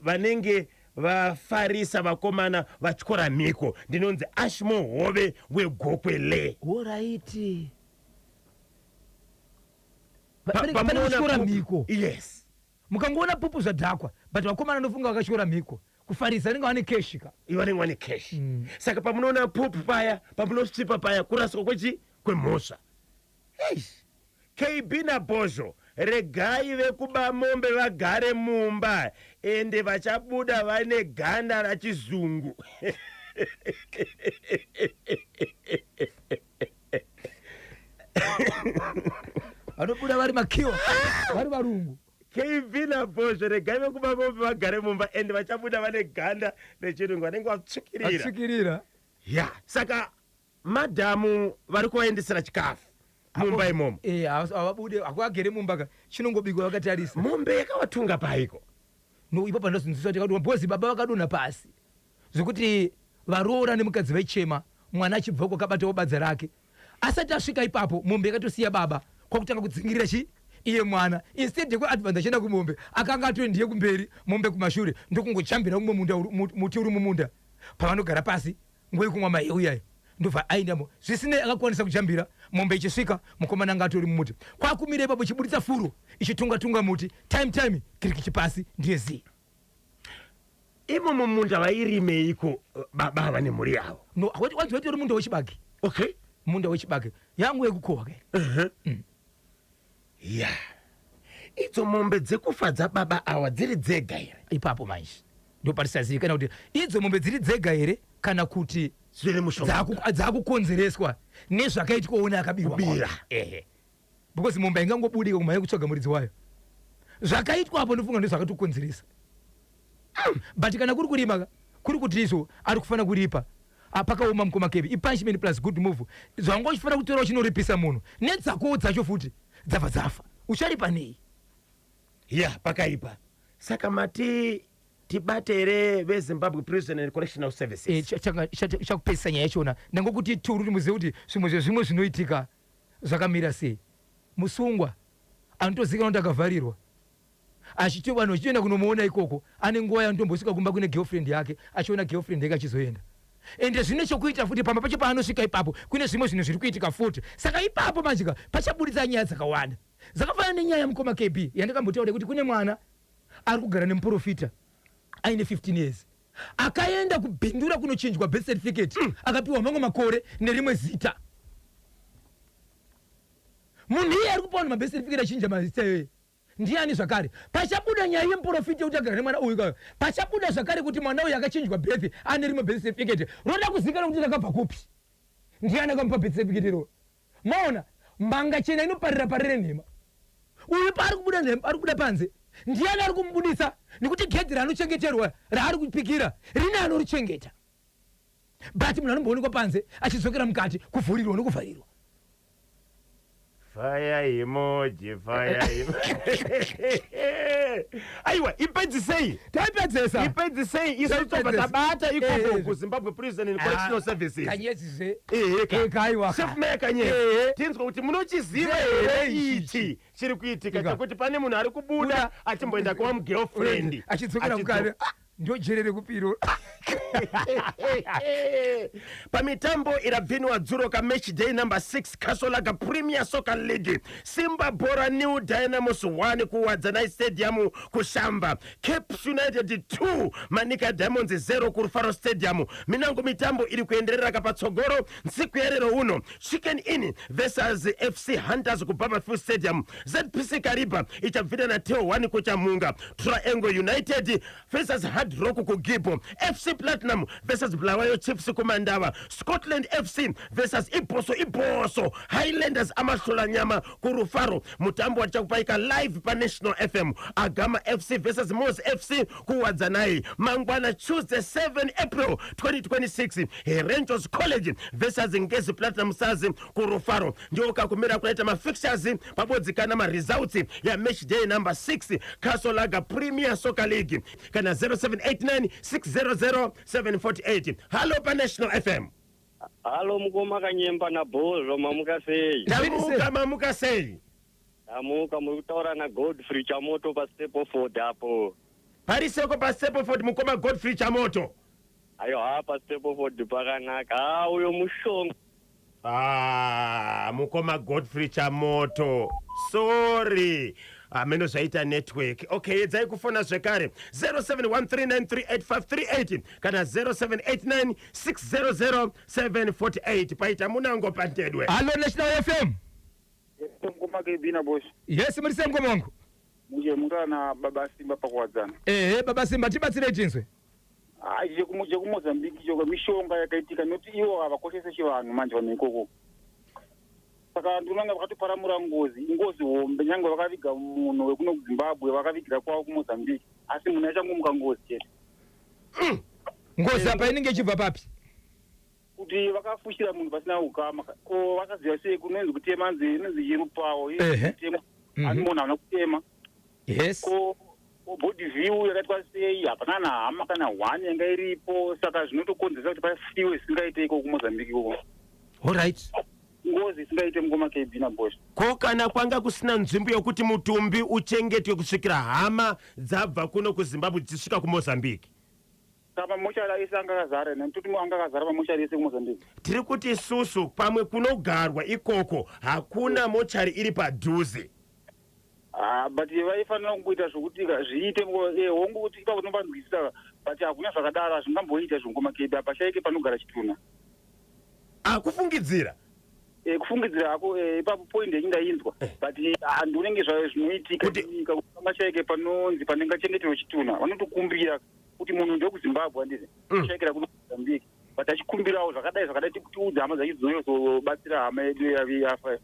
vanenge vafarisa vakomana vatyora mhiko. Ndinonzi Ashmo Hove weGokwe le. Alright. Pane Pamunoona kutyora pupu- mhiko. Yes. Mukangoona pupu zvadhakwa, but vakomana nofunga vakatyora mhiko kufarisa, vanenge vane cash ka. Vanenge vane cash. Saka pamunoona pupu paya, pamunosvipa paya, kuraswa kwechi kwemhosva. Eish. KB naBhozho, regai vekuba mombe vagare mumba, ende vachabuda vane ganda rachizungu. Vanobuda vari makiwa, vari varungu. KB naBhozho, regai vekuba mombe vagare mumba, ende vachabuda vane ganda rechirungu, vanenge vatsvukirira. Vatsvukirira. Ya, saka Madhamu vari kuvaendesera chikafu mumba imomo. Eh, havabude, hakuagere mumba ka, chinongobikwa vakatarisa. Mombe yakavatunga paiko? No, ipapo ndazonzwisisa kuti yakadonha because baba vakadonha pasi zvekuti varoora nemukadzi vaichema, mwana achibva uko akabatawo badza rake. Asati asvika ipapo, mombe yakatosiya baba kwakutanga kudzingirira chi iye mwana. Instead yekuadvance achienda kumombe, akanga atori ndiye kumberi, mombe kumashure, ndokungochambira mumwe munda muti uri mumunda pavanogara pasi nguva yekumwa maheu yayo, ndobva aendamo. Zvisinei, akakwanisa kujambira mombe ichisvika, mukomana anga atori mumuti, kwakumira ipapo ichiburitsa furo, ichitunga tunga muti, time time kirikichi pasi, ndiye zii. Imo mumunda vairimeiko baba ava nemhuri yavo? No, wanzi waitori munda wechibage. Munda wechibage, yangu yekukohwa kai. Ya, idzo mombe dzekufa dzababa awa dziri dzega here? Ipapo manje ndopatisazivi kana kuti idzo mombe dziri dzega here kana kuti zvine mushonga dzakukonzereswa nezvakaitwawo neakabirwa. Kubira. Ehe, because mombe haingangobudika kumhanya kutsvaga muridzi wayo. Zvakaitwa apo ndofunga ndozvakatokonzeresa. But kana kuri kurima ka, kuri kuti izvo ari kufanira kuripa. Ah, pakaoma mukoma Kevi. Ipunishment plus good move. Zvanga uchifanira kutora uchinoripisa munhu, nedzakowo dzacho futi dzabva dzafa, ucharipa nei? Ya, pakaipa. Saka mati tibate here veZimbabwe Prison and Correctional Services? Chakupedzisa nyaya yachona, ndangokuti turu kuti muzive kuti zvimwe zvezvimwe zvinoitika zvakamira sei. Musungwa anotozivikanwa kuti akavharirwa, achiti vanhu vachitoenda kunomuona ikoko, ane nguva yaanotombosvika kumba kune girlfriend yake, achiona girlfriend yake, achizoenda. Ende zvine chokuita futi pamba pacho paanosvika ipapo, kune zvimwe zvinhu zviri kuitika futi. Saka ipapo manjika pachabudisa nyaya dzakawanda dzakafanana nenyaya yamukoma KB yandakambotaura kuti kune mwana ari kugara nemuprofita aine 15 years, akaenda kuBindura kunochinjwa birth certificate, akapiwa mamwe makore nerimwe zita. Munhu iye ari kupa vanhu mabirth certificate achinja mazita iyoyo ndiani? Zvakare pachabuda nyaya yemuprofita yekuti agara nemwana uyu kayo, pachabuda zvakare kuti mwana uyu akachinjwa birth, ane rimwe birth certificate roda kuzivikanwa kuti rakabva kupi, ndiani akamupa birth certificate iroro. Maona, mbanga chena inoparira parire nhema. Uyu paari kubuda nhema, ari kubuda panze, ndiani ari kumubudisa? Nekuti gedhi raanochengeterwa, raari kupikira, rine anorichengeta, but munhu anomboonekwa panze achidzokera mukati, kuvhurirwa nokuvharirwa. Fire emoji, fire emoji. Aiwa, ipedzisei. Taipedzesa. Ipedzisei, isu tobva Taipedzesa. tabata ikoko Eh. kuZimbabwe Prison and Correctional Services. Kanyezizve. Eheka. Eka, aiwa. Chef Meya Kanyezi, tinzwa kuti munochiziva here ichi chiri kuitika Ika. chekuti pane munhu ari kubuda Buda. achimboenda kuva mugirlfriend, achidzokera mukati? Ah, ndojere rekupiro. Pamitambo irabvinwa dzuro kamatch day number 6, Castle Lager Premier Soccer League, Simba Bhora nil, Dynamos 1 kuWadzanai Stadium kuShamba, Caps United 2, Manica Diamonds 0 kuRufaro Stadium. Minango mitambo iri kuenderera kapatsogoro nsiku yarero uno, Chicken Inn versus FC Hunters kuBabafield Stadium, ZPC Kariba ichabvira na Teo 1 kuChamunga, Triangle United versus Hard Rock kuGibbo, FC Platinum versus Bulawayo Chiefs kuMandava, Scotland FC versus Iboso Iboso Highlanders Amahlolanyama kuRufaro, mutambo watichakupaika live paNational FM, Agama FC versus Mos FC kuWadzanai. Mangwana Tuesday 7 April 2026, Herentals College versus Ngezi Platinum Stars kuRufaro. Ndiwo kakumira kunaita mafixtures pabodzi kana maresults yamatch day number 6, Castle Lager Premier Soccer League, kana 0789 600 748. Hallo paNational FM. Halo mukoma Kanyemba naBhozvo, mamuka sei? Tamuka, mamuka sei? Tamuka, muri kutaura naGodfrey Chamoto paStepoford apo. Pariseko paStepoford, mukoma Godfrey Chamoto? Ayo, ha, paStepoford pakanaka. Ha, uyo mushonga. Ah, mukoma Godfrey Chamoto, sorry, hameno zvaita network. Okay, edzai kufona zvekare 0713938538 kana 0789 600 748. Paita munango pantedwe. Hallo National FM. Mukoma Kebina Boss. Yes, muri sei mukoma wangu? Muje mutana baba Simba paKuwadzana. Ehe, baba Simba, tibatsirei tinzwe. Hayi, chekuMozambique choko mishonga yakaitika nekuti ivo havakoshese chivanhu manje vanhu ikoko. Saka ndinonga vakatoparamura ngozi, ingozi hombe, nyange vakaviga munhu wekuno kuZimbabwe, vakavigira kwavo kuMozambique, asi munhu achangomuka ngozi chete. Ngozi apa inenge ichibva papi? Kuti vakafushira munhu pasina ukama, ko vakaziva sei kunonzi kutema, nzi inonzi chirupawo? Ehe. Kutema ani munhu haana kutema. Ko body view yakaitwa sei? Hapana kana hama kana one yanga iripo, saka zvinotokonzeresa kuti pafiwe zvisingaite ikoko kuMozambique ikoko. Allright. Ngozi isingaite, mukoma KB naBosh. Ko kana kwanga kusina nzvimbo yokuti mutumbi uchengetwe kusvikira hama dzabva kuno kuZimbabwe dzichisvika kuMozambique? Saka mamochari ese anga akazara, nekuti anga akazara mamochari ese kuMozambique. Tiri kuti isusu pamwe kunogarwa ikoko hakuna mochari iri padhuze. Ah, but vaifanira kungoita zvokuti zviite hongu kuti ipapo tinovanzwisisa, but hakuna zvakadaro, hazvingamboita zvongoma KB, hapashaike panogara chitunha. Akufungidzira. Kufungidzira hako, ipapo point yenyu ndainzwa, but handionenge zvinoitika nyika kuti pangashaike panonzi panengachengeterwa chitunha. Vanotokumbira kuti munhu ndekuZimbabwe, handiti? Shaikira kuno Mozambique, but achikumbirawo zvakadai zvakadai, tiudze hama dzacho dzinozobatsira hama yedu yavi yafa.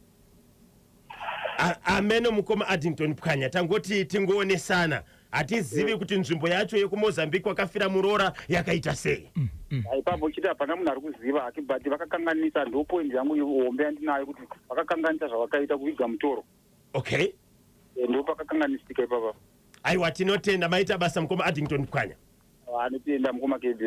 Ameno, mukoma Addington Pwanya, tangoti tingoonesana, hatizivi kuti nzvimbo yacho yekuMozambique wakafira muroora yakaita sei. Ipapo chiti hapana munhu ari kuziva hake, but vakakanganisa. Ndo point yangu hombe yandinayo, kuti vakakanganisa zvavakaita kuviga mutoro. Ndo pakakanganisika ipapa. Aiwa, tinotenda, maita basa, mukoma Addington Pwanya. Anotenda, mukoma KB.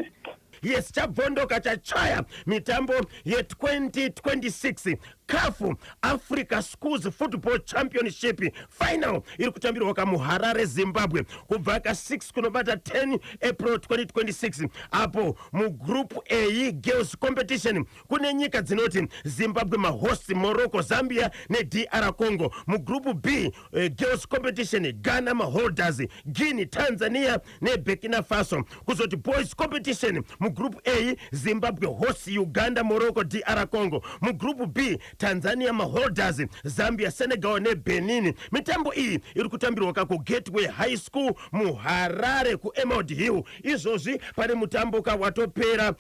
Yes, chabvondoka, chachaya mitambo ye2026 CAF Africa Schools Football Championship final iri kutambirwa kamuHarare, Zimbabwe, kubva ka6 kunobata 10 April 2026. Apo mugroup A girls competition kune nyika dzinoti Zimbabwe mahost, Morocco, Zambia neDR Congo. Mugroup B girls competition, Ghana maholders, Guinea, Tanzania neBurkina Faso. Kuzoti boys competition, mugroup A, Zimbabwe host, Uganda, Morocco, DR Congo. Mugroup B, Tanzania maholders, Zambia, Senegal neBenin. Mitambo iyi iri kutambirwa kakuGateway High School muHarare, kuEmerald Hill. Izvozvi pane mutambo ka watopera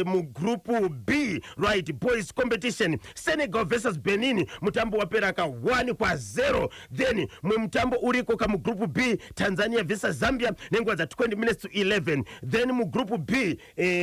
mugroup B, right, boys competition, Senegal versus Benin, mutambo wapera ka 1 kwa0. Then mwe mutambo uriko kamugroup B, Tanzania versus Zambia, nenguva dza20 minutes to 11. Then mugroup B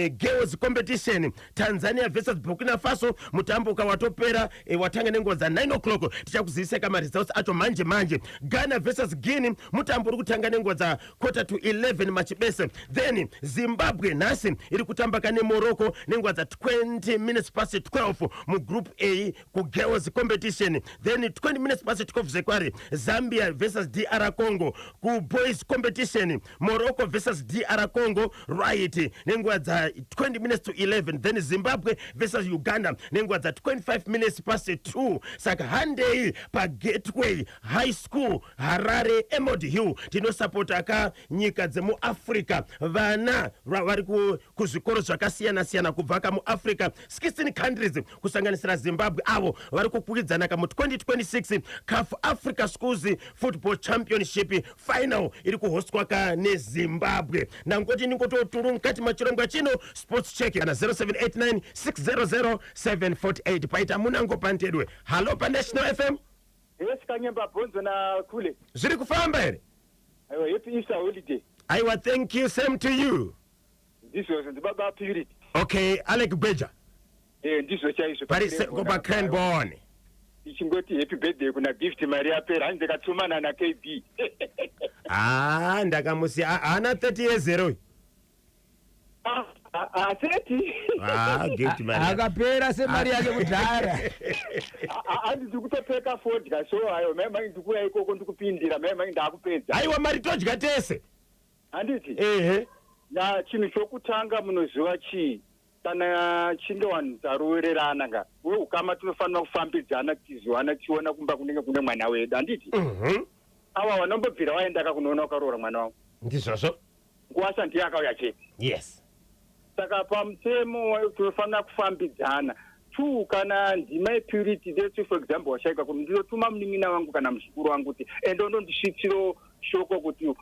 girls competition, Tanzania versus Burkina Faso, mutambo kawatopera watanga nenguva dza9 o'clock. Tichakuzivisai kamaresults acho manje manje. Ghana versus Guinea, mutambo uri kutanga nenguva dza quarter to 11 machibese. Then Zimbabwe nhasi iri kutamba kane Morocco nenguva dza20 minutes past 12 mugroup A kugirls competition. Then 20 minutes past 12 zvekware, Zambia versus DR Congo. Kuboys competition, Morocco versus DR Congo, right, nenguva dza20 minutes to 11. Then Zimbabwe versus Uganda nenguva dza25 minutes past 2. Saka handei paGateway High School, Harare, Emerald Hill. Tinosapota ka nyika dzemuAfrica, vana vari kuzvikoro zvakasiyana-siyana kubva kamuAfrica, 16 countries kusanganisira Zimbabwe, avo vari kukwikwidzana kamu2026 CAF Africa Schools Football Championship final iri kuhostwa ka neZimbabwe. Ndangoti ningototuru mukati machirongwa chino Sports Check kana 0789 600 748. Paita munango pantedwe. Hallo paNational FM. Yes, Kanyemba Bhonzo na Kule. Zviri kufamba here? Aiwa, happy Easter holiday. Aiwa, thank you, same to you. Ndizvozvo, ndibaba Purity. Okay, Alec Gweja. Ndizvo chaizvo. Pari kupa Cranborne. Ichingoti happy birthday kuna Gift, mari yapera, hanzi ndakatsumana na KB. Ah, ndakamusiya haana 30 years here uyu? Ah, 30. Ah, Gift mari. Akapera semari yake kudhara. Handi ndiri kutopeka fodya, so ayo mai mai ndikuuya ikoko, ndikupindira mai mai ndakupedza. Aiwa, mari todya tese. Handiti? Ehe. Na chinhu chokutanga munoziva chii? Kana chinge vanhu tarovererana nga weukama, tinofanira kufambidzana, tichiziwana, tichiona kumba kunenge kune mwana wedu, handiti? Mhm. Ava vanombobvira waendaka kunoona wakaroora mwana wangu. Ndizvozvo. Nguwasa ndiye akauya chete. Saka pamutemo tinofanira kufambidzana. Two, kana ndima yepurity, let's say for example washaika kuti ndinotuma munin'ina wangu kana muzukuru wangu kuti ende undondisvitsiro shoko kuti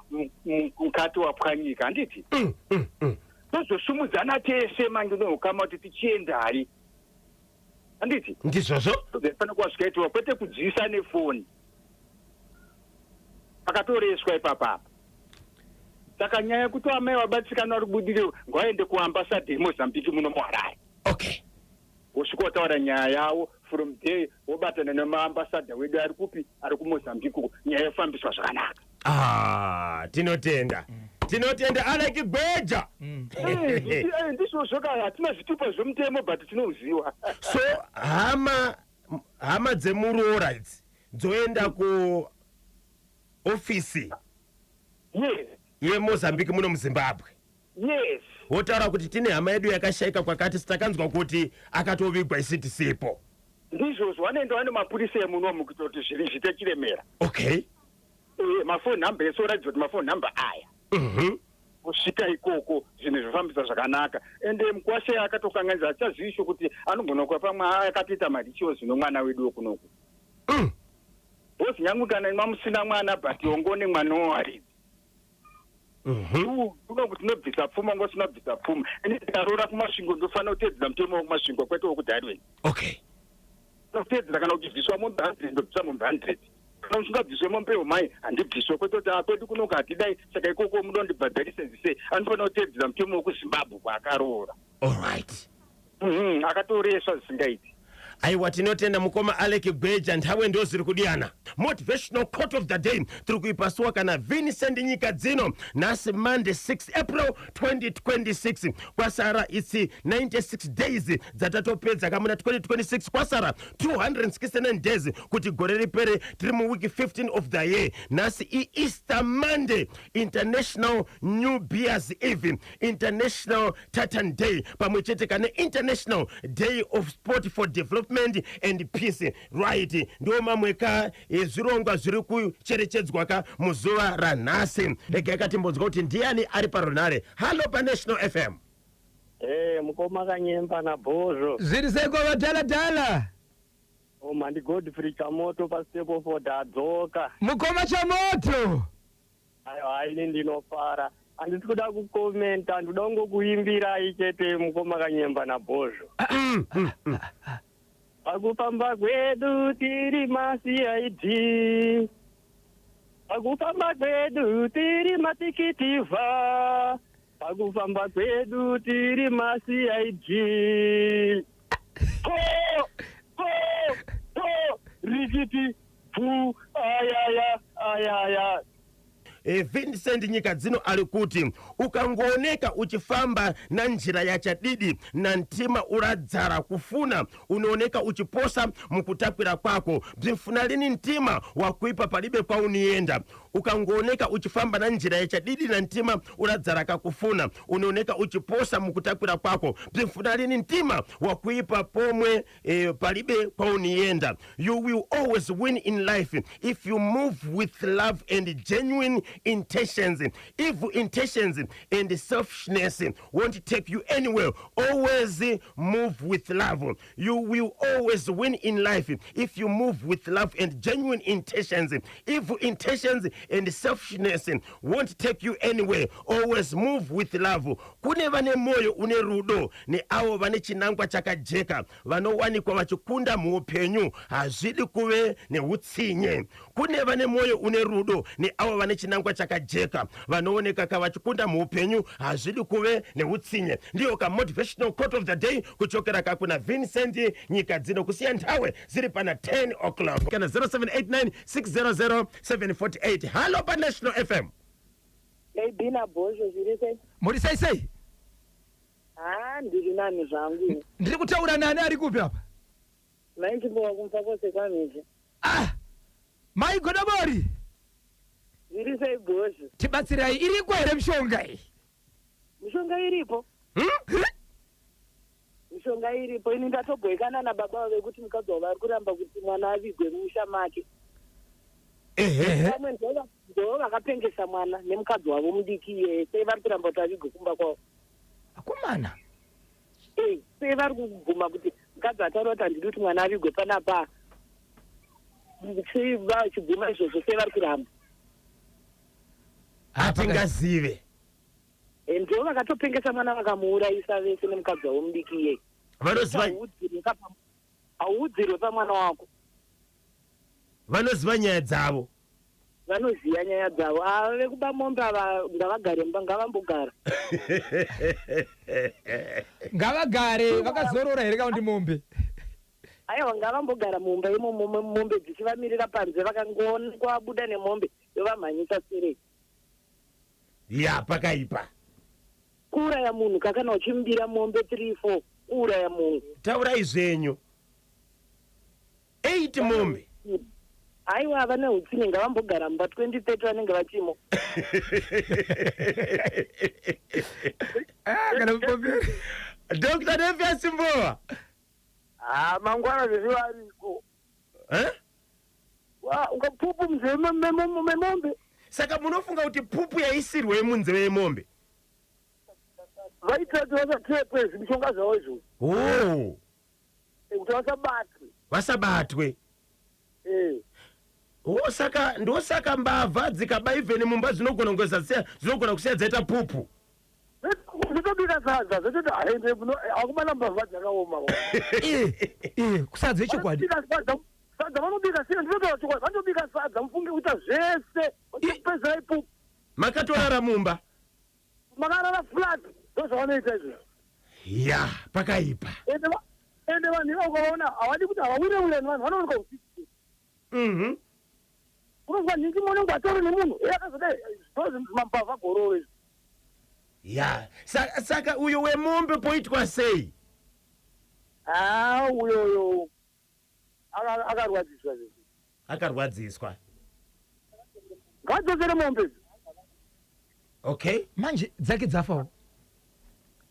mukati wapwanyika, handiti? Tozosumudzana tese manje neukama kuti tichiendai, handiti? Ndizvozvo. Fana kuva zvikaitiwa, kwete kudzivisa nefoni, pakatoreswa ipapapa. Saka nyaya yekuti amai vabatsikana vari kubudiriro, ngavaende kuambassador yeMozambique muno muHarare. Wosvika wotaura nyaya yavo. From there wobatana nemaambassador wedu ari kupi, ari kuMozambique uko. Nyaya yofambiswa zvakanaka. Ah, tinotenda, tinotenda, Aleki Gweja. Ndizvozvo ka, hatina zvitupa zvomutemo, but tinouziwa. So hama dzemuroora idzi dzoenda kuofisi yeMozambique muno muZimbabwe, wotaura kuti tine hama yedu yakashayika kwakati, sitakanzwa kuti akatovigwa isi tisipo. Ndizvozvo, vanoenda vane mapurisa emunomu kuita kuti zviri zvite chiremera. Mafoni number ese oratidza kuti mafoni number aya. Kusvika ikoko zvinhu zvofambisa zvakanaka. Ende mukwasha akatokanganisa, achazivisho kuti anogona kuva pamwe akatoita marichiwo zvino mwana wedu wekunoku. Because nyange kana mamusina mwana, but wongone mwana wowaridzi. Kunoku tinobvisa pfuma, ngosina kubvisa pfuma. Ende tikaroora kuMasvingo, ndofanira kuteedzera mutemo wekuMasvingo, kwete wekuDarwin. Kuteedzera, kana uchibviswa mombe 100, ndobvisa mombe 100. Kana usingabviswe mombe yomai, handibviswe. Kwete kuti akwedu kunoku hatidai, saka ikoko mudondibhadharise sei. Anofanira kuteedzera mutemo wekuZimbabwe kwaakaroora. Alright. Akatoreswa zvisingaiti. Aiwa, tinotenda mukoma Alec Gweja. Nthawe ndo ziri kudiyana. Motivational quote of the day tiri kuipasuwa kana Vincent Nyika Dzino. Nhasi Monday, 6 April 2026, kwasara itsi 96 days dzatatopedza kamuna 2026. Kwasara 269 days kuti gore ripere. Tiri muweek 15 of the year. Nhasi iEaster Monday, International New Beers Eve, International Tartan Day, pamwe chete kane International Day of Sport for Development and Peace. Right, ndo mamwe ka ezvirongwa zviri kucherechedzwa ka muzuva ranhasi. Regai katimbonzwa kuti ndiani ari parunhare. Hallo paNational FM. Mukoma Kanyemba naBhozvo. Zviri sei kwavadhaladhala? Oma, ndi Godfrey Chamoto pastep of adzoka. Mukoma Chamoto. Aiwa, ini ndinofara. Handisi kuda kukomenta, ndikuda kungokuimbirai chete, mukoma Kanyemba naBhozvo. Pakufamba kwedu tiri maCID, pakufamba kwedu tiri matikitivha, pakufamba kwedu tiri maCID. Po po po, rikiti pu, ayaya ayaya. Vincent Nyika Dzino ari kuti ukangooneka uchifamba na njira yachadidi na mtima uradzara kufuna, unooneka uchiposa mukutakwira kwako. Bzimfuna lini mtima wakuipa palibe kwaunienda. Ukangooneka uchifamba na njira yachadidi na mtima uradzara kakufuna, unooneka uchiposa mukutakwira kwako. Bzimfuna lini mtima wakuipa pomwe palibe kwaunienda. You will always win in life if you move with love and genuine intentions. Evil intentions and selfishness won't take you anywhere. Always move with love. You will always win in life if you move with love and genuine intentions. Evil intentions and selfishness won't take you anywhere. Always move with love. Kune vane moyo une rudo neavo vane chinangwa chakajeka vanowanikwa vachikunda muupenyu. Hazvidi kuve neutsinye. Kune vane moyo une rudo neavo vane chinangwa chakajeka vanooneka ka vachikunda muupenyu. Hazvidi kuve neutsinye. Ndiyo ka motivational quote of the day kuchokera ka kuna Vincent Nyika Dzino. Kusiya nthawe ziri pana 10 o'clock kana 0789 600 748. Hallo paNational FM. Eibina Bhozho, zviri sei? Muri sei sei? Ha, ndiri nani zvangu. Ndiri kutaura nani, ari kupi apa? Maichimbowa kumfa kwose kwamizhe. Ah, Mai Godobori. Zviri sei, Bhozho? Tibatsirai, iriko here mishonga iyi? Mishonga iripo. Mishonga iripo. Ini ndatobhoekana nababa vekuti mukadzi wavo ari kuramba kuti mwana avigwe mumusha make. Vamwe ndo vakapengesa mwana nemukadzi wavo mudiki iyeye. Sei vari kuramba kuti avigwe kumba kwavo? Akomana. Sei vari kubvuma kuti mukadzi ataura kuti handidi kuti mwana avigwe panapa? Sei vachibvuma izvozvo? Sei vari kuramba? Hatingazive. Ndo vakatopengesa mwana, vakamuurayisa vese nemukadzi wavo mudiki iyeye. Vanoziva. Hauudzirwe pamwana wako. Vanoziva nyaya dzavo. Vanoziva nyaya dzavo. Ava vekuba mombe ava ngavagare mumba, ngavambogara. Ngavagare vakazorora here kaundi mombe? Aiwa, ngavambogara mumba imomo, mombe dzichivamirira panze. Vakangoonekwa vabuda nemombe, yovamhanyisa serei. Ya, pakaipa. Kuuraya munhu kakana uchimbira mombe 3 4, kuuraya munhu. Taurai zvenyu, 8 mombe. Aiwa, havana utsinye, ngavambogara mumba. 2030 vanenge vachimo. Ah, kana mupoperi. Dr Nefias Mbowa. Ha, mangwana zvese variko. Eh? Ungapupu munzeve memombe. Saka munofunga kuti pupu yaisirwei munzeve yemombe? Vaitira kuti vasatepwe zvimishonga zvavo izvo. Oh. Kuti vasabatwe. Vasabatwe. O, saka ndosaka mbavha dzikaba even mumba dzinogona kunge dzinogona kusiya dzaita pupu. Zvotobika sadza, zvototi haende akumana, mbavha dzakaoma. Kusadza ichokwadi. Vanobika sadza, sadza vanobika sina, ndinotaura chokwadi, vanobika sadza, mufunge kuita zvese, vachipedzera ipupu. Makatorara mumba. Makarara flat, ndozvavanoita izvo. Ya, pakaipa. Ende vanhu ivo ukavaona havadi kuti havawire-wire nevanhu, vanooneka usiku. Unozwa nhingi munenge atori nemunhu iye akazodai, ndozvimambavha gororo izvi. Ya, saka uyo wemombe poitwa sei? Ha, uyoyo akarwadziswa zvezvo. Akarwadziswa. Ngadzosere mombe idzi. Okay. Manje dzake dzafawo.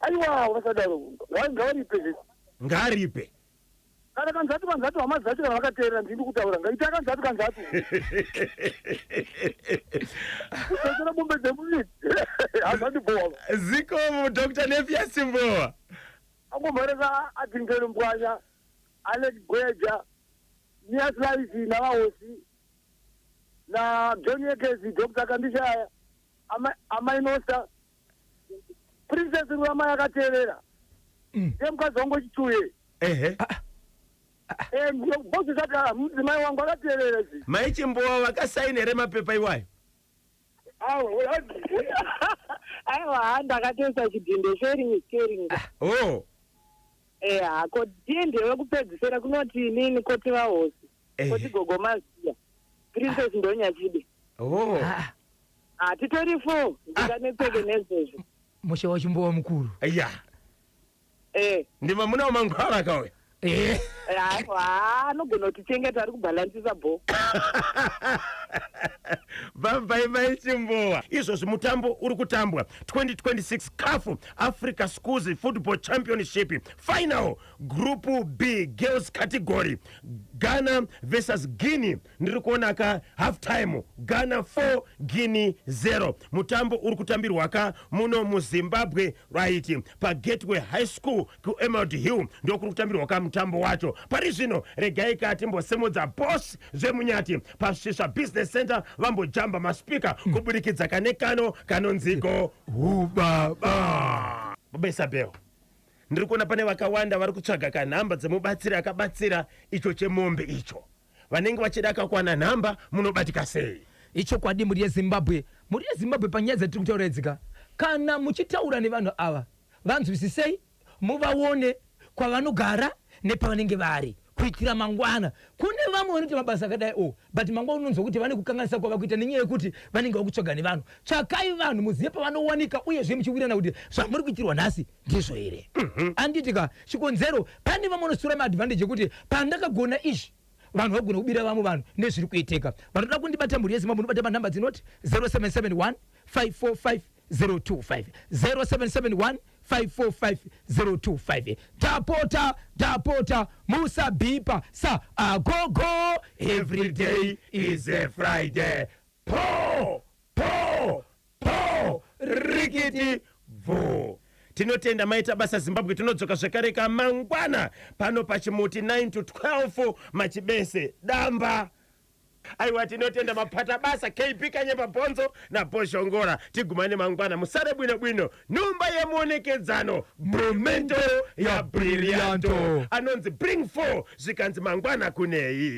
Aiwa, vasadaro, ngavaripe zvese. Ngaaripe. Kana kanzatu kanzatu, hama dzacho kana vakateerera, ndini kutaura, ngaita kanzatu kanzatu kudzosera mombe dzemuviri, hazvandibhowa. Zikomo, Dr Nefias Mbowa. Angomhoresa Adington Mbwanya, Alec Gweja, Niaslaisi navahosi naJohn Yekesi, Dr Kandishaya, Amainosta, Princess Ruramai akateerera. Ye mukadzi wangu wechituye. Ehe. Bosi zati mudzimai wangu akateerera izvi. Maichimbowa vakasaina here mapepa iwayo? Aiwa, ha, ndakatoisa chidhindo, sharing is caring. Oh. Eya, ko diende wekupedzisira kunoti inini, koti vahosi, koti gogo Maziya, Princess Ndonyachide. Oh. Hatitori four, ndikanetseke nezvezvo. Musha wachimbowa mukuru. Ya. Ndima muna mangwara kauya. Aiwa, anogona kutichengeta, ari kubhalansisa bho. Bye bye, Chimbowa. Izvozvi mutambo uri kutambwa, 2026 CAF Africa Schools Football Championship final, Group B, girls category, Ghana versus Guinea. Ndiri kuona ka half time, Ghana 4, Guinea 0. Mutambo uri kutambirwa ka muno muZimbabwe, right, paGateway High School kuEmerald Hill, ndokuri kutambirwa ka mutambo wacho pari zvino. Regai ka timbosimudza Boss Zvemunyati paSvisva Business Center, vambojamba maspika kuburikidza kane kano kanonziko Hubaba. Baba Isabel, ndiri kuona pane vakawanda vari kutsvaga kanhamba dzemubatsiri akabatsira icho chemombe icho, vanenge vachida kakwana nhamba, munobatika sei? Ichokwadi, mhuri yeZimbabwe, mhuri yeZimbabwe, panyaya dzatiri kutaura idzika, kana muchitaura nevanhu ava, vanzwisisei, muvaone kwavanogara nepavanenge vari, kuitira mangwana. Kune vamwe vanoita mabasa akadai o, but mangwana unonzwa kuti vane kukanganisa kwava kuita nenyaya yekuti vanenge vakutsvaga nevanhu. Tsvakai vanhu, muzive pavanowanika, uyezve muchiwirirana kuti zvamuri kuitirwa nhasi ndizvo here, anditi ka? Chikonzero, pane vamwe vanotora maadvantage ekuti pandakagona izvi, vanhu vagona kubira vamwe vanhu nezviri kuitika. Vanoda kundibata, mhuri yeZimbabwe, unobata panhamba dzinoti 0771 545 025, 0771 545 025. Tapota, tapota, musabhipa sa agogo. Every day is a Friday. Po po po, rikiti bvu. Tinotenda, maita basa Zimbabwe. Tinodzoka zvekare kamangwana pano pachimuti 9 to 12, machibese damba. Aiwa, tinotenda mapata basa, KB Kanyemba Bhonzo naBhozhongora. Tigumane mangwana, musare bwino bwino. Nhumba yemuonekedzano, momento ya brillianto, anonzi bring 4, zvikanzi mangwana kunei.